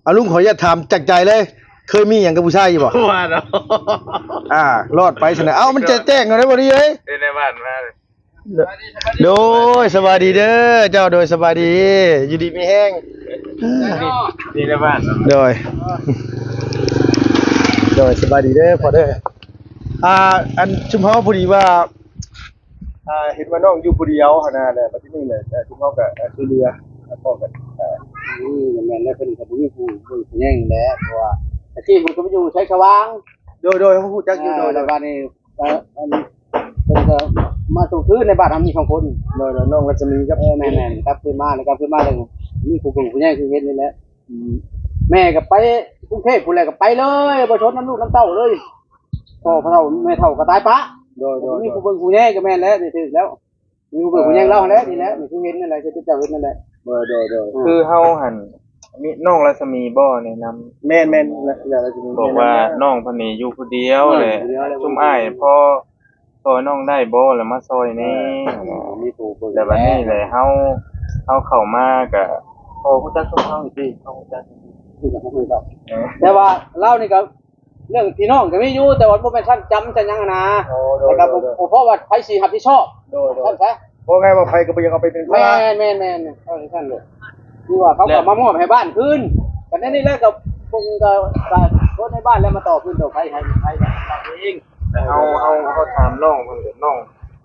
ເອົາ ລຸງ ຂໍອະນຸຍາດຖາມຈາກໃຈເລີຍ ເຄີຍມີຫຍັງກັບຜູ້ຊາຍຢູ່ບໍ່? ວ່າເນາະ ອ່າ ລອດໄປຊັ້ນນະ. ເອົ້າ ມັນແຈ້ງໆ ເອົາໄດ້ບໍ່ດີເອີຍ? ເປັນໃນບ້ານມາເລີຍ. ໂດຍ ສະບາຍດີເດີເຈົ້າ. ໂດຍ ສະບາຍດີ ຢູ່ດີມີແຮງ. ນີ້ໃນບ້ານເນາະ. ໂດຍ ໂດຍ ສະບາຍດີເດີພໍ່ເດີ. ອ່າ ອັນຊຸມເຮົາພໍດີວ່າ ອ່າ ເຫັນວ່ານ້ອງຢູ່ຜູ້ດຽວຫັ້ນນະ ແລ້ວບັດທີນີ້ແຫຼະ ເອີ ພວກເຮົາກໍ ເອີ ຊ່ວຍເຫຼືອ ແລ້ວກໍ ເອີ ອືມ ແມ່ນແລ້ວ ເພິ່ນກໍບໍ່ມີຜູ້ເບິ່ງຜູ້ແຍງແຫຼະ ເພາະວ່າແຕ່ກີ້ເພິ່ນກໍໄປຢູ່ໄຊສະຫວ່າງ. ໂດຍໆ ເຮົາຮູ້ຈັກຢູ່. ໂດຍໆ ແລ້ວບັດນີ້ ເອີ ອັນ ເພິ່ນກໍມາສົ່ງຄືນໃນບ້ານເຮົາມີສອງຄົນ. ໂດຍໆ ນ້ອງລັດສະໝີກັບ ເອີ ແມ່ນໆ ກັບຄືນມາ ແລ້ວກັບຄືນມາ ແລ້ວມີຜູ້ເບິ່ງຜູ້ແຍງຄືເຫັນນີ້ແຫຼະ. ອືມ ແມ່ກໍໄປກຸງເທບພຸ້ນແຫຼະ ກໍໄປເລີຍ ບໍ່ສົນນຳລູກນຳເຕົ້າເລີຍ. ພໍ່ເຖົ້າແມ່ເຖົ້າກໍຕາຍປະ. ໂດຍໆ ບໍ່ມີຜູ້ເບິ່ງຜູ້ແຍງ ກໍແມ່ນແຫຼະ ນີ້ຖືກແລ້ວ. ມີຜູ້ເບິ່ງຜູ້ແຍງລາວຫັ້ນແຫຼະ ນີ້ແຫຼະ ນີ້ຄືເຫັນນັ້ນແຫຼະ ທີ່ເຈົ້າເຫັນນັ້ນແຫຼະ. ໂດຍໆ ຄືເຮົາຫັ້ນ ມີນ້ອງລັດສະໝີບໍ່ແນະນຳ? ແມ່ນໆ ລັດສະໝີ ບອກວ່ານ້ອງເພິ່ນນີ້ຢູ່ຜູ້ດຽວແຫຼະ ຊຸມອ້າຍພໍຊ່ອຍນ້ອງໄດ້ບໍ່ ແລ້ວມາຊ່ອຍແດ່. ເອີ ມີຜູ້ເບິ່ງ ແລ້ວບັດນີ້ແຫຼະ ເຮົາ ເຮົາເຂົ້າມາກະພໍຮູ້ຈັກຊຸມເຮົາຢູ່ຕິ ເຮົາຮູ້ຈັກຢູ່ຕິ. ແຕ່ວ່າລາວນີ້ກໍ ເລື່ອງພີ່ນ້ອງກໍມີຢູ່ ແຕ່ວ່າບໍ່ແມ່ນຊັ້ນຈຳຊັ້ນຫຍັງຫັ້ນນາ. ອໍ ໂດຍໆ ແຕ່ກໍບໍ່ພໍວ່າໃຜຊິຮັບຜິດຊອບ. ໂດຍໆ ຊັ້ນຊະ ເວົ້າງ່າຍວ່າໃຜກໍບໍ່ຢາກເອົາໄປເປັນພາລະ. ແມ່ນໆໆ ເອີ ຊັ້ນເລີຍ. ຄືວ່າເຂົາກໍມາມອບໃຫ້ບ້ານຄືນ ກໍແນວນີ້ແຫຼະ ກໍເບິ່ງກໍ ກໍຄົນໃນບ້ານແລ້ວມາຕໍ່ພື້ນຕໍ່ໄພໃຫ້ ໃຫ້ເອງ. ແຕ່ເຮົາ ເຮົາ ເຮົາຖາມນ້ອງເພິ່ນ ນ້ອງ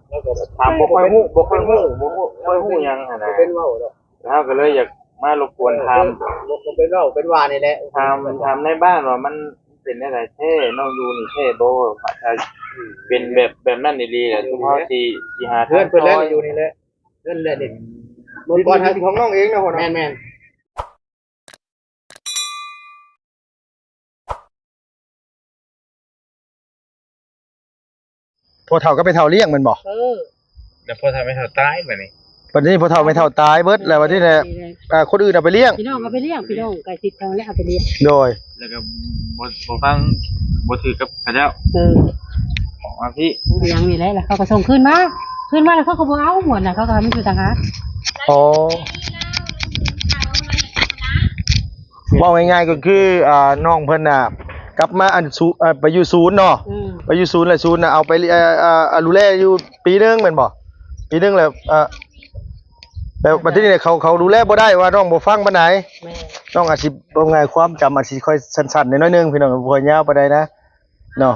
ແລ້ວກໍຖາມບໍ່ຄ່ອຍຮູ້ ບໍ່ຄ່ອຍຮູ້ ບໍ່ຄ່ອຍຮູ້ຫຍັງຫັ້ນນະ ເປັນເວົ້າດອກ. ເຮົາກໍເລີຍຢາກມາລົບກວນຖາມ ເອີ ເປັນເວົ້າເປັນວ່ານີ້ແຫຼະ ຖາມ ຖາມໃນບ້ານວ່າມັນເປັນແນວໃດແທ້ ນ້ອງຢູ່ນີ້ແທ້ບໍ່ ຖ້າເປັນແບບ ແບບນັ້ນອີ່ຫຼີ ແລ້ວຊຸມເຮົາຊິ ຊິຫາທາງຊ່ອຍ. ເຮືອນເພິ່ນແຫຼະ ຢູ່ນີ້ແຫຼະ ເຮືອນແຫຼະນີ້ ອືມ ເມື່ອກ່ອນ ດິນຂອງນ້ອງເອງເນາະ. ແມ່ນໆ. ພໍ່ເຖົ້າກັບແມ່ເຖົ້າລ້ຽງແມ່ນບໍ່? ເອີ ແລ້ວພໍ່ເຖົ້າແມ່ເຖົ້າຕາຍບັດນີ້ ບັດນີ້ພໍ່ເຖົ້າແມ່ເຖົ້າຕາຍເບິດແລ້ວ ບັດນີ້ແຫຼະ ອ່າ ຄົນອື່ນເອົາໄປລ້ຽງ ພີ່ນ້ອງເອົາໄປລ້ຽງ ພີ່ນ້ອງໃກ້ຊິດເຂົາແຫຼະເອົາໄປລ້ຽງ. ໂດຍ ແລ້ວກໍບໍ່ຟັງ ບໍ່ຖືກກັບເຂົາເຈົ້າ. ເອີ ອອກມາພີ້ ເອົາຫຍັງນີ້ແຫຼະ ແລ້ວເຂົາກໍສົ່ງຄືນມາ ຄືນມາແລ້ວເຂົາກໍບໍ່ເອົາ ໝວດນະ ເຂົາກໍໃຫ້ມັນຢູ່ຕ່າງຫາກ. ອໍ ເວົ້າງ່າຍໆກໍຄື ອ່າ ນ້ອງເພິ່ນນະ ກັບມາອັນສູ ເອີ ໄປຢູ່ສູນເນາະ ອືມ ໄປຢູ່ສູນແລ້ວສູນນະ ເອົາໄປ ເອີ ເອີ ດູແລຢູ່ປີໜຶ່ງແມ່ນບໍ່? ປີໜຶ່ງແລ້ວ ເອີ ແລ້ວບັດທີນີ້ເຂົາ ເຂົາດູແລບໍ່ໄດ້ ວ່ານ້ອງບໍ່ຟັງປານໃດ. ແມ່ນ ນ້ອງອາດຊິ ເວົ້າງ່າຍ ຄວາມຈຳອາດຊິຄ່ອຍສັ້ນໆໜ້ອຍໜຶ່ງ ພີ່ນ້ອງ ບໍ່ຄ່ອຍຍາວປານໃດນະເນາະ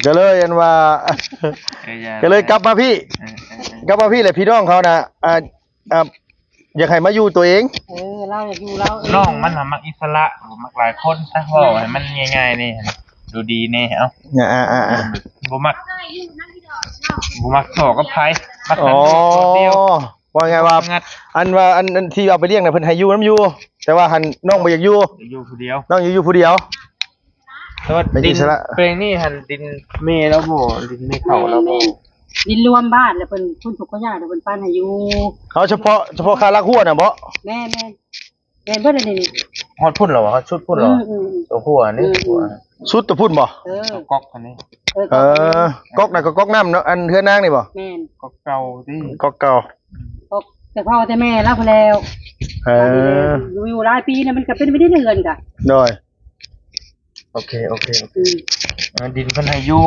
ກໍເລີຍອັນວ່າ ເອີ ຢ່າ ກໍເລີຍກັບມາພີ້ ເອີ ເອີ ເອີ ກັບມາພີ້ແຫຼະ ພີ່ນ້ອງເຂົານະ ອ່າ ອ່າ ຢາກໃຫ້ມາຢູ່ຕົວເອງ. ເອີ ລາວຢາກຢູ່ລາວເອງ ນ້ອງມັນຫາມັກອິດສະຫຼະ ບໍ່ມັກຫຼາຍຄົນຊະ ເວົ້າໃຫ້ມັນງ່າຍໆນີ້ ດູດີແດ່. ເອົ້າ ອ່າໆໆ ບໍ່ມັກ ບໍ່ມັກສໍ້ກັບໃຜ ມັກ ອໍ ຄົນດຽວ. ວ່າໄງວ່າ ສະຫງົດ ອັນວ່າ ອັນ ອັນທີ່ເອົາໄປລ້ຽງນະ ເພິ່ນໃຫ້ຢູ່ນຳຢູ່ ແຕ່ວ່າຫັ້ນນ້ອງບໍ່ຢາກຢູ່ ຢາກຢູ່ຜູ້ດຽວ ນ້ອງຢາກຢູ່ຜູ້ດຽວ. ແຕ່ວ່າ ເປັນອິດສະຫຼະ ດິນແປງນີ້ຫັ້ນ ດິນແມ່ລາວບໍ່? ດິນແມ່ເຖົ້າລາວບໍ່? ແມ່ນໆ ດິນລວມບ້ານ ແລ້ວເພິ່ນ ເພິ່ນທຸກຂະຫຍາດ ແລ້ວເພິ່ນປັນໃຫ້ຢູ່. ເອົາ ສະເພາະ ສະເພາະຄາລັກຮົ້ວນະບໍ່? ແມ່ນໆ ແມ່ນເບິດອັນນີ້. ຮອດພຸ້ນແລ້ວຫວາ? ຮອດສຸດພຸ້ນແລ້ວຫວາ? ອືມໆໆ ຕົວຂົວນີ້ ອືມໆ ຕົວ ສຸດຕົວພຸ້ນບໍ່? ເອີ ຕົວກອກອັນນີ້ ເອີ ເອີ ກອກນະ ກໍກອກນາງນີ້ບໍ່? ແມ່ນ ກອກເກົ່າຕິ ກອກເກົ່າ ກອກແຕ່ພໍ່ແຕ່ແມ່ລາວພຸ້ນແລ້ວ. ເອີ ຢູ່ ຢູ່ຫຼາຍປີແລ້ວ ມັນກໍເປັນໄປໄດ້ເຮືອນກະ ໂດຍ ໂອເຄ ໂອເຄ ໂອເຄ ອືມ ອ່າ ດິນເພິ່ນໃຫ້ຢູ່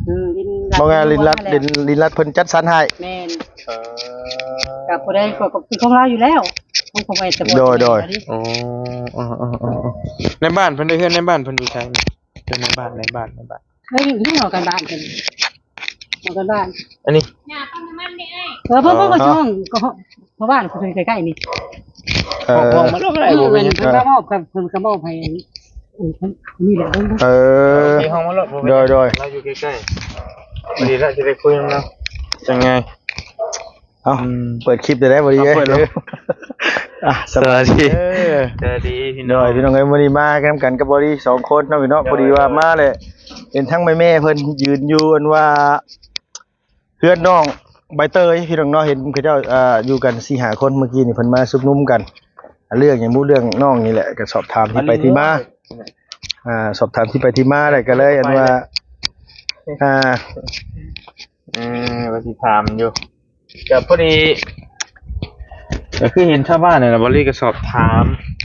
ອືມ ດິນລັດ ບໍ່ງານ ດິນລັດ ດິນ ດິນລັດເພິ່ນຈັດສັນໃຫ້ ແມ່ນ ເອີ ກໍຜູ້ໃດກໍ ກໍເປັນຂອງລາວຢູ່ແລ້ວ ຂອງພໍ່ແມ່ແຕ່ ໂດຍ ໂດຍ ອໍ ໃນບ້ານເພິ່ນເດ້ ເຮືອນໃນບ້ານເພິ່ນຢູ່ໃສ? ຢູ່ໃນບ້ານ ໃນບ້ານ ໃນບ້ານ ເອີ ຢູ່ ຢູ່ນອກກັນບ້ານເພິ່ນ ນອກກັນບ້ານ ອັນນີ້ ເອີ ເພິ່ນ ເພິ່ນກໍຊ່ວງ ກໍພໍ່ບ້ານເພິ່ນໃກ້ໆນີ້ ເອີ ຫ້ອງມາໂລດກໍໄດ້ ບໍ່ເປັນຫຍັງ ເພິ່ນກໍມອບກັບ ເພິ່ນກໍມອບໃຫ້ ເອີ ນີ້ແຫຼະ ເອີ ຫ້ອງມາໂລດ ບໍ່ເປັນຫຍັງ ໂດຍໆ ລາວຢູ່ໃກ້ໆ ພໍດີລະ ຊິໄດ້ຄຸຍນຳລາວ ຈັ່ງໄງ ເອົ້າ ອືມ ເປີດຄລິບໄດ້ບໍ່ດີ ເອົາເປີດແລ້ວ ອ່ະ ສະບາຍດີ ສະບາຍດີ ເອີ ສະບາຍດີພີ່ນ້ອງ ໂດຍ ພີ່ນ້ອງເອີຍ ມື້ນີ້ມານຳກັນກັບບໍລີສອງຄົນເນາະ ພີ່ນ້ອງ ໂດຍ ພໍດີວ່າມາແຫຼະ ເຫັນທັງແມ່ໆເພິ່ນຢືນຢູ່ ອັນວ່າ ເຮືອນນ້ອງໃບເຕີຍ ພີ່ນ້ອງເນາະ ເຫັນເຂົາເຈົ້າ ອ່າ ຢູ່ກັນສີ່ຫ້າຄົນ ມື້ກີ້ນີ້ເພິ່ນມາຊຸມນຸມກັນ ເລື່ອງຫຍັງບຸ ເລື່ອງນ້ອງນີ້ແຫຼະ ກໍສອບຖາມທີ່ໄປທີ່ມາ ອ່າ ສອບຖາມທີ່ໄປທີ່ມາ ແລ້ວກໍເລີຍ ອັນວ່າ ອ່າ ເອີ ວ່າຊິຖາມຢູ່ ກໍພໍດີ ກໍຄືເຫັນຊາວບ້ານນັ້ນນະ ບໍ່ລີກໍສອບຖາມ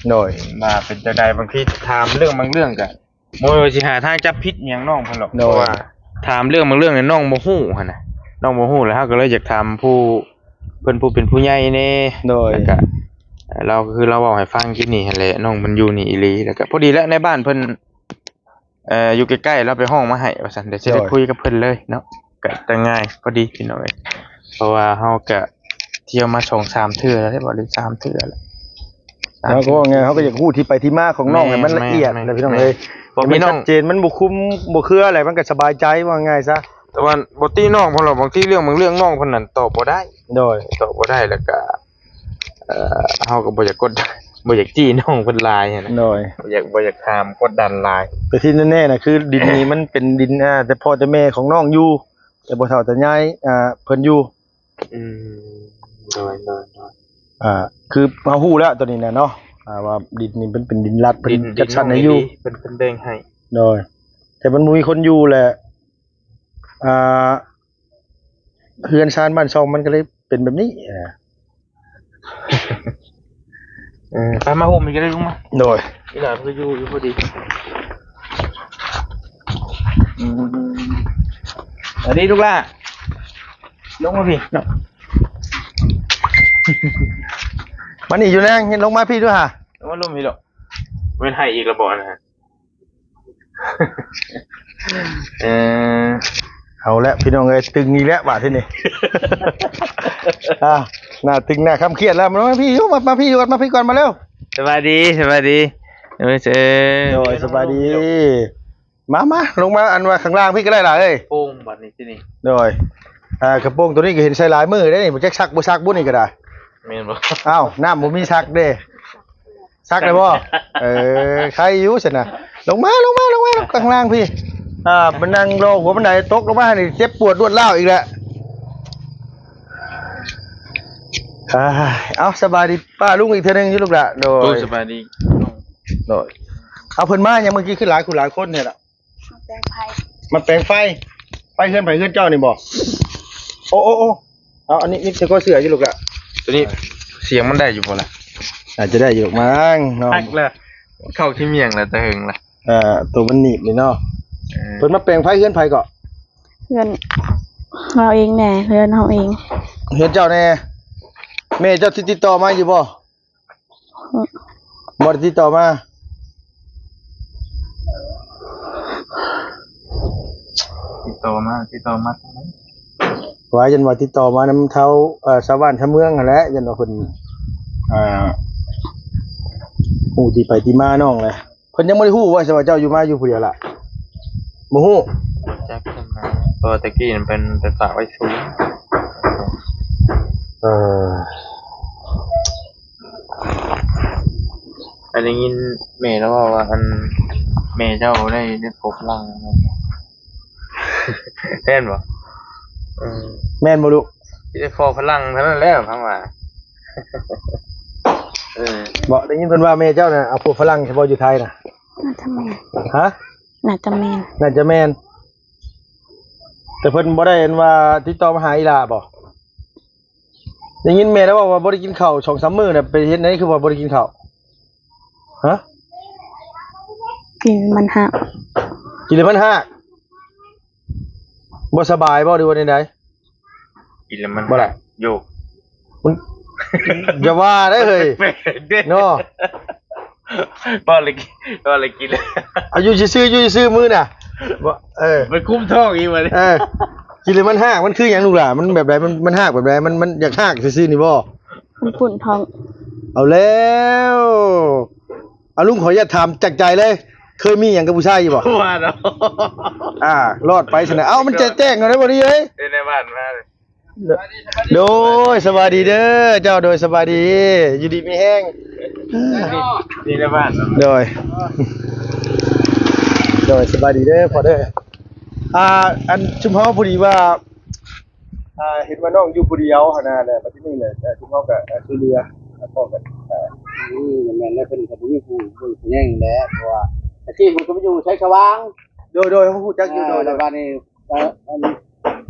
ໂດຍ ວ່າເປັນຈັ່ງໃດ. ບາງທີຖາມເລື່ອງບາງເລື່ອງກໍບໍ່ແມ່ນວ່າຊິຫາທາງຈັບຜິດຫຍັງນ້ອງເພິ່ນດອກ ໂດຍ ເພາະວ່າຖາມເລື່ອງບາງເລື່ອງນີ້ນ້ອງບໍ່ຮູ້ຫັ້ນນະ ນ້ອງບໍ່ຮູ້ ແລ້ວເຮົາກໍເລີຍຢາກຖາມຜູ້ ເພິ່ນຜູ້ເປັນຜູ້ໃຫຍ່ແດ່ ໂດຍ ແລ້ວກະ ເອີ ລາວ ຄືລາວເວົ້າໃຫ້ຟັງກີ້ນີ້ຫັ້ນແຫຼະ ນ້ອງເພິ່ນຢູ່ນີ້ອີ່ຫຼີ ແລ້ວກະພໍດີແຫຼະ ໃນບ້ານເພິ່ນ ເອີ ຢູ່ໃກ້ໆ ລາວໄປຮ້ອງມາໃຫ້ວ່າຊັ້ນ ດຽວຊິໄດ້ ໂດຍ ຄຸຍກັບເພິ່ນເລີຍເນາະ ກະຈະງ່າຍພໍດີພີ່ນ້ອງເອີຍ ເພາະວ່າເຮົາກະທ່ຽວມາສອງສາມເທື່ອແລ້ວເດ້ ບໍ່ ຫຼື ສາມເທື່ອແລ້ວ ເຮົາກໍວ່າໄງ ເຮົາກໍຢາກຮູ້ທີ່ໄປທີ່ມາຂອງນ້ອງໃຫ້ມັນລະອຽດ ແມ່ນ ແຫຼະພີ່ນ້ອງເອີຍ ໃຫ້ມັນຊັດເຈນ ມັນບໍ່ຄຸມບໍ່ເຄືອອະໄລ ມັນກໍສະບາຍໃຈ ວ່າງ່າຍຊະ. ແຕ່ວ່າບໍ່ຕິນ້ອງເພິ່ນດອກ ບາງທີເລື່ອງບາງເລື່ອງນ້ອງເພິ່ນນັ້ນຕອບບໍ່ໄດ້ ໂດຍ ຕອບບໍ່ໄດ້ ແລ້ວກະ ເອີ ເຮົາກໍບໍ່ຢາກກົດ ບໍ່ຢາກຈີ້ນ້ອງເພິ່ນຫຼາຍຫັ້ນນະ ໂດຍ ບໍ່ຢາກ ບໍ່ຢາກຖາມກົດດັນຫຼາຍ. ແຕ່ທີ່ແນ່ໆນະ ຄືດິນນີ້ມັນເປັນດິນ ອ່າ ແຕ່ພໍ່ແຕ່ແມ່ຂອງນ້ອງຢູ່ ແຕ່ພໍ່ເຖົ້າຕາຍາຍ ອ່າ ເພິ່ນຢູ່ ອືມ ໂດຍ ໂດຍ ໂດຍ ອ່າ ຄືເຮົາຮູ້ແລ້ວຕອນນີ້ນະເນາະ ອ່າ ວ່າດິນນີ້ມັນເປັນດິນລັດ ເພິ່ນຈັດສັນໃຫ້ຢູ່ ເພິ່ນ ເພິ່ນແບ່ງໃຫ້ ໂດຍ ແຕ່ມັນບໍ່ມີຄົນຢູ່ແຫຼະ ອ່າ ເຮືອນຊານບ້ານຊ່ອງມັນກໍເລີຍເປັນແບບນີ້ ອ່າ ເອີ ໄປມາໂຮມນີ້ກໍໄດ້ ລົງມາ ໂດຍ ອີ່ຫຼ້າເພິ່ນຢູ່ ຢູ່ພໍດີ ອືມ ອັນນີ້ລູກຫຼ້າ ລົງມາພີ້ເນາະ ມານີ້ຢູ່ນາງ ລົງມາພີ້ດູຫາ ລົງມາລົມພີ້ດອກ ແມ່ນໃຫ້ອີກລະບໍ່ນະ? ເອີ ເອົາແຫຼະພີ່ນ້ອງເອີຍ ຕຶງອີກແລ້ວບາດທີນີ້ ອ່າ ໜ້າຕຶງໜ້າຄຳຄຽດແລ້ວ ມາພີ້ຢູ່ ມາ ມາພີ້ກ່ອນ ມາພີ້ກ່ອນ ມາເລັວ ສະບາຍດີ ສະບາຍດີ ເອີ ເອີ ໂດຍ ສະບາຍດີ ມາ ມາ ລົງມາ ອັນວ່າຂ້າງລ່າງພີ້ກໍໄດ້ຫຼ້າເອີຍ ໂປ່ງບາດນີ້ທີນີ້ ໂດຍ ອ່າ ກະໂປງໂຕນີ້ກໍເຫັນໃສ່ຫຼາຍມື້ເດ້ນີ້ ບໍ່ຈັກຊັກບໍ່ຊັກບຸນີ້ກໍໄດ້ ແມ່ນບໍ່? ອ້າວ ນ້ຳບໍ່ມີຊັກເດ້ ຊັກໄດ້ບໍ່? ເອີ ໄຄຢູ່ຊັ້ນນະ ລົງມາ ລົງມາ ລົງມາ ລົງຂ້າງລ່າງພີ້ ອ່າ ມານັ່ງລໍຫົວບັນໄດ ຕົກລົງມານີ້ເຈັບປວດລວດລ້າວອີກແລ້ວ ອ່າ ເອົາ ສະບາຍດີປ້າລຸງອີກເທື່ອໜຶ່ງຢູ່ລູກຫຼ້າ ໂດຍ ໂອ້ ສະບາຍດີ ໂດຍ ເອົາ ເພິ່ນມາຫຍັງເມື່ອກີ້ ຄືຫຼາຍຄົນຫຼາຍຄົນແທ້ລະ? ມາແປງໄຟ ມາແປງໄຟ ໄຟເຮືອນໃຜເຮືອນເຈົ້ານີ້ບໍ່? ໂອ້ ໂອ້ ໂອ້ ເອົາ ອັນນີ້ມີແຕ່ກໍເສື້ອຢູ່ລູກຫຼ້າ ຕົວນີ້ສຽງມັນໄດ້ຢູ່ບໍ່ລະ? ອາດຈະໄດ້ຢູ່ດອກມັ້ງເນາະ ຄັກລະ ເຂົ້າຂີ້ໝ້ຽງລະ ແຕ່ເຫິງລະ ເອີ ຕົວມັນໜີບນີ້ເນາະ ເອີ ເພິ່ນມາແປງໄຟເຮືອນໃຜເກາະ? ເຮືອນເຮົາເອງແດ່ ເຮືອນເຮົາເອງ ເຮືອນເຈົ້າແດ່ ແມ່ເຈົ້າຕິດ ຕິດຕໍ່ມາຢູ່ບໍ່? ບໍ່ໄດ້ຕິດຕໍ່ມາ ຕິດຕໍ່ມາ ຕິດຕໍ່ມາ ວ່າ ຢ້ານວ່າຕິດຕໍ່ມານຳເຖົ້າ ເອີ ຊາວບ້ານຊາວເມືອງຫັ້ນແຫຼະ ຢ້ານວ່າເພິ່ນ ອ່າ ຮູ້ທີ່ໄປທີ່ມານ້ອງແຫຼະ ເພິ່ນຍັງບໍ່ໄດ້ຮູ້ວ່າ ຊະວ່າເຈົ້າຢູ່ມາຢູ່ຜູ້ດຽວລະ ບໍ່ຮູ້ ບໍ່ຈັກເພິ່ນນະ ເພາະວ່າແຕ່ກີ້ນັ້ນເພິ່ນໄປຝາກໄວ້ສູງ ເອີ ໄດ້ຍິນແມ່ລາວເວົ້າວ່າ ອັນ ແມ່ເຈົ້າໄດ້ ໄດ້ພົບຝຣັ່ງ ແມ່ນບໍ່? ເອີ ແມ່ນບໍ່ລູກ? ຊິໄດ້ພໍຝຣັ່ງເທົ່ານັ້ນແຫຼະ ຟັງວ່າ ເອີ ບໍ່ ໄດ້ຍິນເພິ່ນວ່າແມ່ເຈົ້ານະ ເອົາຜົວຝຣັ່ງຊະບໍ່ຢູ່ໄທນະ? ໜ້າຈະແມ່ນ ຮະ? ໜ້າຈະແມ່ນ ໜ້າຈະແມ່ນ ແຕ່ເພິ່ນບໍ່ໄດ້ ອັນວ່າ ຕິດຕໍ່ມາຫາອີ່ຫຼ້າບໍ່? ໄດ້ຍິນແມ່ລາວເວົ້າວ່າບໍ່ໄດ້ກິນເຂົ້າສອງສາມມື້ນະ ໄປເຮັດໃດຄືວ່າບໍ່ໄດ້ກິນເຂົ້າ? ຮະ? ກິນມັນຮາກ ກິນແລ້ວມັນຮາກ ບໍ່ສະບາຍບໍ່ ຫຼືວ່າແນວໃດ? ກິນແລ້ວມັນ ບໍ່ລະ ໂຍກ ມັນ ຢ່າວ່າໄດ້ເຮີ້ຍ ແປກໆເດ້ ເນາະ ບໍ່ໄດ້ກິນ ບໍ່ໄດ້ກິນ ເອົາຢູ່ຊື່ໆ ຢູ່ຊື່ໆ ມື້ນະ ບໍ່ ເອີ ໄປຄຸມທ້ອງອີກບັດນີ້ ເອີ ກິນແລ້ວມັນຮາກ ມັນຄືຫຍັງລູກຫຼ້າ? ມັນແບບໃດ? ມັນ ມັນຮາກແບບໃດ? ມັນ ມັນຢາກຮາກຊື່ໆ ນີ້ບໍ່? ມັນປຸ້ນທ້ອງ ເອົາແລ້ວ ອາ ລຸງຂໍອະນຸຍາດຖາມຈາກໃຈເລີຍ ເຄີຍມີຫຍັງກັບຜູ້ຊາຍຢູ່ບໍ່? ວ່າເນາະ ອາ ລອດໄປຊັ້ນນະ ເອົ້າ ມັນແຈ້ງໆ ເອົາໄດ້ບໍ່ດີເອີຍ ເອີ ໃນບ້ານມາເລີຍ ໂດຍ ສະບາຍດີເດີເຈົ້າ ໂດຍ ສະບາຍດີ ຢູ່ດີມີແຮງ ນີ້ໃນບ້ານເນາະ ໂດຍ ໂດຍ ສະບາຍດີເດີພໍ່ເດີ ອ່າ ອັນຊຸມເຮົາພໍດີວ່າ ອ່າ ເຫັນວ່ານ້ອງຢູ່ຜູ້ດຽວຫັ້ນນະ ແລ້ວບັດທີນີ້ແຫຼະ ເອີ ພວກເຮົາກໍ ເອີ ຊ່ວຍເຫຼືອ ແລ້ວກໍ ເອີ ອືມ ແມ່ນແລ້ວ ເພິ່ນກໍບໍ່ມີຜູ້ເບິ່ງຜູ້ແຍງແຫຼະ ເພາະວ່າແຕ່ກີ້ເພິ່ນກໍໄປຢູ່ໄຊສະຫວ່າງ ໂດຍ ໂດຍ ເຮົາຮູ້ຈັກຢູ່ ເອີ ໂດຍ ແລ້ວບັດນີ້ ເອີ ອັນ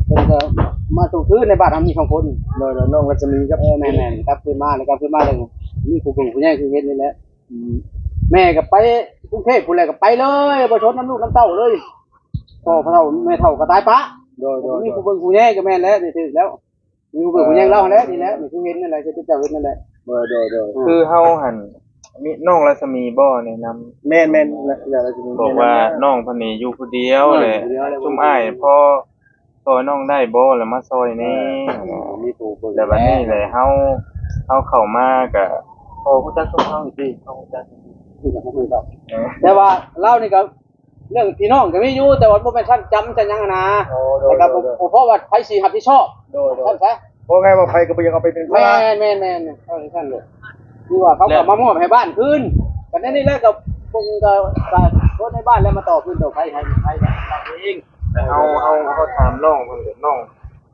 ເພິ່ນກໍມາສົ່ງຄືນໃນບ້ານເຮົາມີສອງຄົນ. ໂດຍໆ ນ້ອງລັດສະໝີກັບ ເອີ ແມ່ນໆ ກັບຄືນມາ ແລ້ວກັບຄືນມາ ແລ້ວມີຜູ້ເບິ່ງຜູ້ແຍງຄືເຫັນນີ້ແຫຼະ. ອືມ ແມ່ກໍໄປກຸງເທບພຸ້ນແຫຼະ ກໍໄປເລີຍ ບໍ່ຊົນນຳລູກນຳເຕົ້າເລີຍ. ພໍ່ເຖົ້າແມ່ເຖົ້າກໍຕາຍປະ. ໂດຍໆ ບໍ່ມີຜູ້ເບິ່ງຜູ້ແຍງ ກໍແມ່ນແຫຼະ ນີ້ຖືກແລ້ວ. ມີຜູ້ເບິ່ງຜູ້ແຍງລາວຫັ້ນແຫຼະ ນີ້ແຫຼະ ນີ້ຄືເຫັນນັ້ນແຫຼະ ຄືເຈົ້າເຫັນນັ້ນແຫຼະ. ໂດຍໆ ຄືເຮົາຫັ້ນ ມີນ້ອງລັດສະໝີບໍ່ແນະນຳ? ແມ່ນໆ ນ້ອງລັດສະໝີ ບອກວ່ານ້ອງເພິ່ນນີ້ຢູ່ຜູ້ດຽວແຫຼະ ຊຸມອ້າຍພໍຊ່ອຍນ້ອງໄດ້ບໍ່ ແລ້ວມາຊ່ອຍແດ່. ເອີ ມີຜູ້ເບິ່ງ ແລ້ວບັດນີ້ແຫຼະ ເຮົາ ເຮົາເຂົ້າມາກະ ພໍຮູ້ຈັກຊຸມເຮົາຢູ່ຕິ ພໍຮູ້ຈັກ ຮູ້ຈັກ ຮູ້ຈັກ. ເອີ ແຕ່ວ່າລາວນີ້ກໍ ເລື່ອງພີ່ນ້ອງກໍມີຢູ່ ແຕ່ວ່າບໍ່ແມ່ນຊັ້ນຈຳຊັ້ນຫຍັງຫັ້ນນະ. ໂອ້ ໂດຍໆ ແລ້ວກໍບໍ່ພໍວ່າໃຜຊິຮັບຜິດຊອບ. ໂດຍໆ ຊັ້ນຊະ ເວົ້າງ່າຍວ່າໃຜກໍບໍ່ຢາກເອົາໄປເປັນພາລະ. ແມ່ນໆ ເອີ ຊັ້ນເລີຍ ຄືວ່າເຂົາກໍມາມອບໃຫ້ບ້ານຄືນ ກໍແນວນີ້ແຫຼະ ກໍເບິ່ງກໍ ກໍຄົນໃນບ້ານແຫຼະມາຕໍ່ຄືນຕໍ່ໄປໃຫ້ ໃຫ້ກັບເຮົາເອງ. ແຕ່ເຮົາ ເຮົາ ເຮົາຖາມນ້ອງເພິ່ນ ນ້ອງ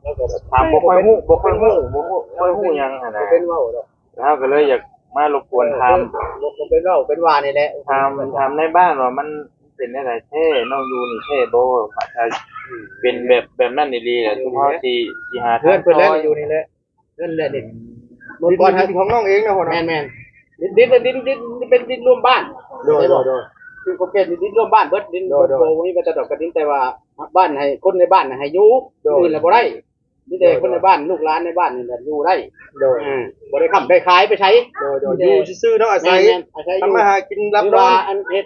ແລ້ວກໍຖາມບໍ່ຄ່ອຍຮູ້ ບໍ່ຄ່ອຍຮູ້ ບໍ່ຄ່ອຍຮູ້ຫຍັງຫັ້ນນະ ເປັນເວົ້າດອກ. ເຮົາກໍເລີຍຢາກມາລົບກວນຖາມ ເອີ ເປັນເວົ້າເປັນວ່ານີ້ແຫຼະ ຖາມ ຖາມໃນບ້ານວ່າມັນເປັນແນວໃດແທ້ ນ້ອງຢູ່ນີ້ແທ້ບໍ່ ຖ້າເປັນແບບ ແບບນັ້ນອີ່ຫຼີລະ ຊຸມເຮົາຊິ ຊິຫາທາງຊ່ອຍ. ເຮືອນເພິ່ນແຫຼະ ຢູ່ນີ້ແຫຼະ ເຮືອນແຫຼະນີ້ ອືມ ເມື່ອກ່ອນ ດິນຂອງນ້ອງເອງເນາະ. ແມ່ນໆ ດິນ ດິນ ດິນ ດິນ ເປັນດິນລວມບ້ານ. ໂດຍໆ ຄືຂອບເຂດດິນລວມບ້ານເບິດ ດິນ ໂດຍໆ ບໍ່ມີວ່າຈະດອກກະດິນ ແຕ່ວ່າບ້ານໃຫ້ ຄົນໃນບ້ານໃຫ້ຢູ່ ໂດຍ ອື່ນລະບໍ່ໄດ້. ມີແຕ່ຄົນໃນບ້ານ ລູກຫຼານໃນບ້ານນີ້ແຫຼະຢູ່ໄດ້. ໂດຍ ເອີ ບໍ່ໄດ້ຄ້ຳໄດ້ຂາຍໄປໃສ. ໂດຍໆ ຢູ່ຊື່ໆເນາະ ອາໄສ ແມ່ນໆ ອາໄສຢູ່ ທຳມາຫາກິນ ລັບນອນ ວ່າອັນເຮັດ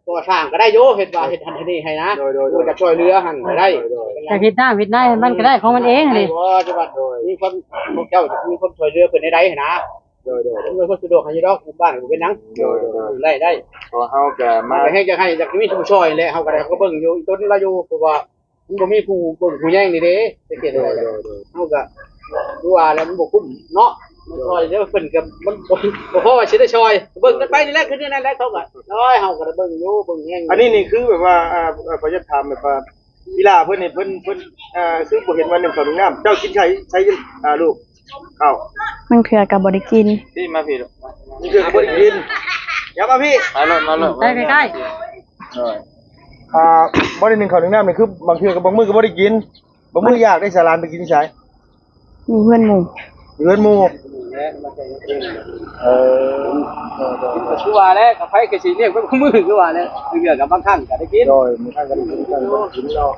ກໍ່ສ້າງກໍໄດ້ຢູ່ ເຮັດວ່າເຮັດຫັ້ນເຮັດນີ້ໃຫ້ນະ. ໂດຍໆ ຢາກຊ່ວຍເຫຼືອຫັ້ນກໍໄດ້. ໂດຍໆ ຢາກເຮັດນ້ຳເຮັດໃນມັນກໍໄດ້ຂອງມັນເອງຫັ້ນເດ. ບໍ່ ແຕ່ວ່າ ໂດຍ ມີຄວາມ ພວກເຈົ້າຈະມີຄວາມຊ່ວຍເຫຼືອເພິ່ນໃດໆຫັ້ນນະ. ໂດຍໆ ອຳນວຍຄວາມສະດວກໃຫ້ຢູ່ດອກ ບ້ານກໍບໍ່ເປັນຫຍັງ. ໂດຍໆ ໄດ້ ໄດ້ ເພາະເຮົາກໍມາ ເຮົາກໍແຮງຢາກໃຫ້ ຢາກມີຜູ້ຊ່ວຍແຫຼະ ເຮົາກໍໄດ້ ເຮົາກໍເບິ່ງຢູ່ ອີ່ຕົນລາວຢູ່ ເພາະວ່າ ມັນບໍ່ມີຜູ້ເບິ່ງຜູ້ແຍງນີ້ເດ້ ຈະເຮັດແນວໃດ. ໂດຍໆ ເຮົາກໍຄືວ່າແຫຼະ ມັນບໍ່ຄຸ້ມເນາະ ມັນຊ່ອຍແລ້ວເພິ່ນກໍ ມັນບໍ່ພໍວ່າຊິໄດ້ຊ່ອຍ ເບິ່ງກັນໄປນີ້ແຫຼະ ຄືແນວນັ້ນແຫຼະ ເຂົາກໍ ໂອ້ຍ ເຮົາກໍໄດ້ເບິ່ງຢູ່ ເບິ່ງແຍງຢູ່. ອັນນີ້ນີ້ຄືແບບວ່າ ອ່າ ຂໍຢາກຖາມແບບວ່າ ອີ່ຫຼ້າເພິ່ນນີ້ ເພິ່ນ ເພິ່ນ ອ່າ ຄືບໍ່ເຫັນວ່າໜຶ້ງເຂົ້າໜຶ້ງນ້ຳ ເຈົ້າກິນໃສ ໃສ ອ່າ ລູກ ເຂົ້າ? ບາງເທື່ອກໍບໍ່ໄດ້ກິນ. ນີ້ມາພີ້ລູກ ບາງເທື່ອກໍບໍ່ໄດ້ກິນ. ຢ່າມາພີ້ ມາໂລດ ມາໂລດ ໄປໃກ້ໆ. ໂດຍ ອ່າ ບໍ່ໄດ້ໜຶ້ງເຂົ້າໜຶ້ງນ້ຳນີ້ ຄືບາງເທື່ອກໍ ບາງມື້ກໍບໍ່ໄດ້ກິນ ບາງມື້ຢາກໄດ້ສາລານໄປກິນໃສ? ຢູ່ເຮືອນໝູ່ ຢູ່ເຮືອນໝູ່. ເອີ ຄືວ່າແຫຼະ ໃຜກໍຊິລ້ຽງໄປບາງມື້ ຄືວ່າແຫຼະ ບາງເທື່ອກໍບາງຄັ້ງກໍໄດ້ກິນ. ໂດຍ ບາງຄັ້ງກໍໄດ້ກິນ ບາງຄັ້ງກໍບໍ່ໄດ້ກິນເນາະ.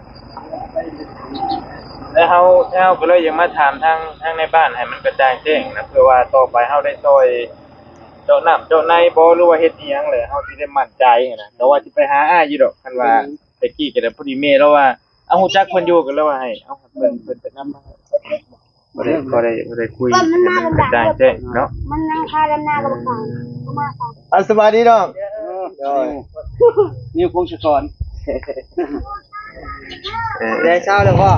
ແລ້ວເຮົາ ແລ້ວເຮົາກໍເລີຍຢາກມາຖາມທາງ ທາງໃນບ້ານໃຫ້ມັນກະຈ່າງແຈ້ງນະ ເພື່ອວ່າຕໍ່ໄປເຮົາໄດ້ຊ່ອຍ ເຈາະນ້ຳເຈາະໃນບໍ່ ຫຼືວ່າເຮັດອີ່ຫຍັງແຫຼະ ເຮົາຊິໄດ້ໝັ້ນໃຈຫັ້ນນະ. ແຕ່ວ່າຊິໄປຫາອ້າຍຢູ່ດອກ ຄັນວ່າ ອືມ ແຕ່ກີ້ກໍໄດ້ ພໍດີແມ່ລາວວ່າ ເອົາ ຮູ້ຈັກເພິ່ນຢູ່ ກໍເລີຍວ່າໃຫ້ ເອົາ ເພິ່ນ ເພິ່ນໄປນຳມາ ບໍ່ໄດ້ ບໍ່ໄດ້ ບໍ່ໄດ້ຄຸຍໃຫ້ມັນກະຈ່າງແຈ້ງເນາະ. ມັນຍັງຄາດຳນາກໍບໍ່ໄປ ມາ ອ່າ ສະບາຍດີນ້ອງ. ໂດຍ ນິວ ພົງສະກອນ. ເອີ ໄດ້ເຊົ້າແລ້ວບໍ່?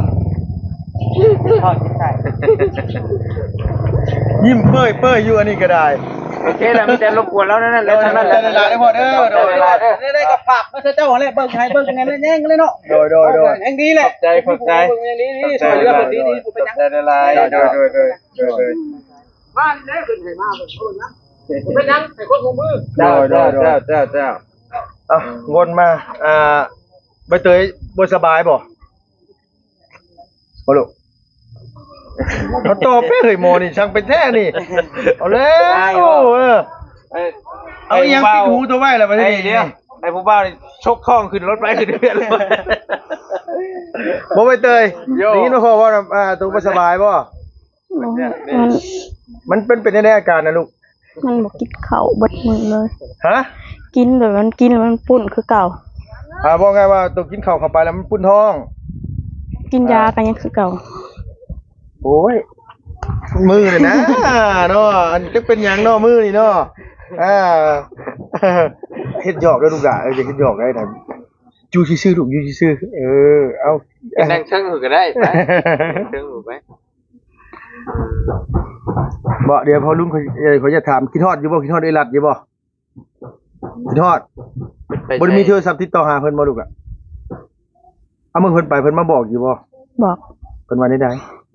ພໍກິນໄດ້ ຍິ້ມເປີຍໆຢູ່ ອັນນີ້ກໍໄດ້. ໂອເຄລະ ມີແຕ່ລົບກວນລາວນັ້ນແຫຼະ ເທົ່ານັ້ນແຫຼະ. ຂອບໃຈຫຼາຍໆເດີພໍ່ເດີ. ໂດຍ ໂດຍ ໂດຍ ໄດ້ກໍຝາກມາໃຫ້ເຈົ້າຫັ້ນແຫຼະ ເບິ່ງໃຫ້ເບິ່ງແນວແຍງເລີຍເນາະ. ໂດຍ ໂດຍ ໂດຍ ແຮງດີແຫຼະ. ຂອບໃຈ ຂອບໃຈ ເບິ່ງແຮງດີ ຊ່ວຍເຫຼືອເພິ່ນດີໆ ບໍ່ເປັນຫຍັງ. ຂອບໃຈຫຼາຍໆ. ໂດຍ ໂດຍ ໂດຍ ໂດຍ ໂດຍ ມາແລ້ວ ຂຶ້ນໃຫ້ມາເບິ່ງເພິ່ນນະ ບໍ່ເປັນຫຍັງ ໃຫ້ຄວາມຮ່ວມມື. ໂດຍ ໂດຍ ໂດຍ ເຈົ້າ ເຈົ້າ ເຈົ້າ. ເອົ້າ ວົນມາ ອ່າ ໃບເຕີຍບໍ່ສະບາຍບໍ່? ບໍ່ລູກ ມາຕອບແທ້ເຮີ້ຍ ໝໍນີ້ຊ່າງເປັນແທ້ນີ້. ເອົາແລ້ວ ເອີ ເອີ ເອົາອີ່ຫຍັງປິດຫູຕົວໄວ້ລະບັດນີ້. ໃຫ້ຜູ້ບ່າວນີ້ຊົກທ້ອງຂຶ້ນລົດໄປ ຂຶ້ນເຮືອນ. ບໍ່ ໃບເຕີຍ ໄດ້ຍິນວ່າພໍ່ເວົ້ານຳ ອ່າ ໂຕບໍ່ສະບາຍບໍ່? ບໍ່ ມັນ ມັນເປັນ ເປັນແນວໃດອາການນະລູກ? ມັນບໍ່ກິນເຂົ້າເບິດມື້ເລີຍ. ຮະ? ກິນແບບມັນກິນແລ້ວມັນປຸ້ນຄືເກົ່າ. ອ່າ ເວົ້າງ່າຍວ່າໂຕກິນເຂົ້າເຂົ້າໄປແລ້ວມັນປຸ້ນທ້ອງ. ກິນຢາ ອ່າ ກໍຍັງຄືເກົ່າ. ໂອ້ຍ ມື້ນີ້ນະເນາະ ອັນຈັກເປັນຫຍັງເນາະມື້ນີ້ເນາະ. ອ່າ ເຮັດຫຍອກເດີລູກຫຼານ ເອີ ຢ່າເຮັດຫຍອກໄດ້ນະ. ຢູ່ຊື່ໆລູກ ຢູ່ຊື່ໆ. ເອີ ເອົາ ນັ່ງເທິງພຸ້ນກໍໄດ້ ໄປເທິງພຸ້ນໄປ. ບໍ່ ດຽວພໍ່ລຸງ ເອີ ຂໍຢາກຖາມ ຄິດຮອດຢູ່ບໍ່? ຄິດຮອດເອື້ອຍລັດຢູ່ບໍ່? ຄິດຮອດ. ບໍ່ໄດ້ມີໂທລະສັບຕິດຕໍ່ຫາເພິ່ນບໍ່ລູກລະ? ເອົາ ມື້ເພິ່ນໄປ ເພິ່ນມາບອກຢູ່ບໍ່? ບອກ. ເພິ່ນວ່າແນວໃດ?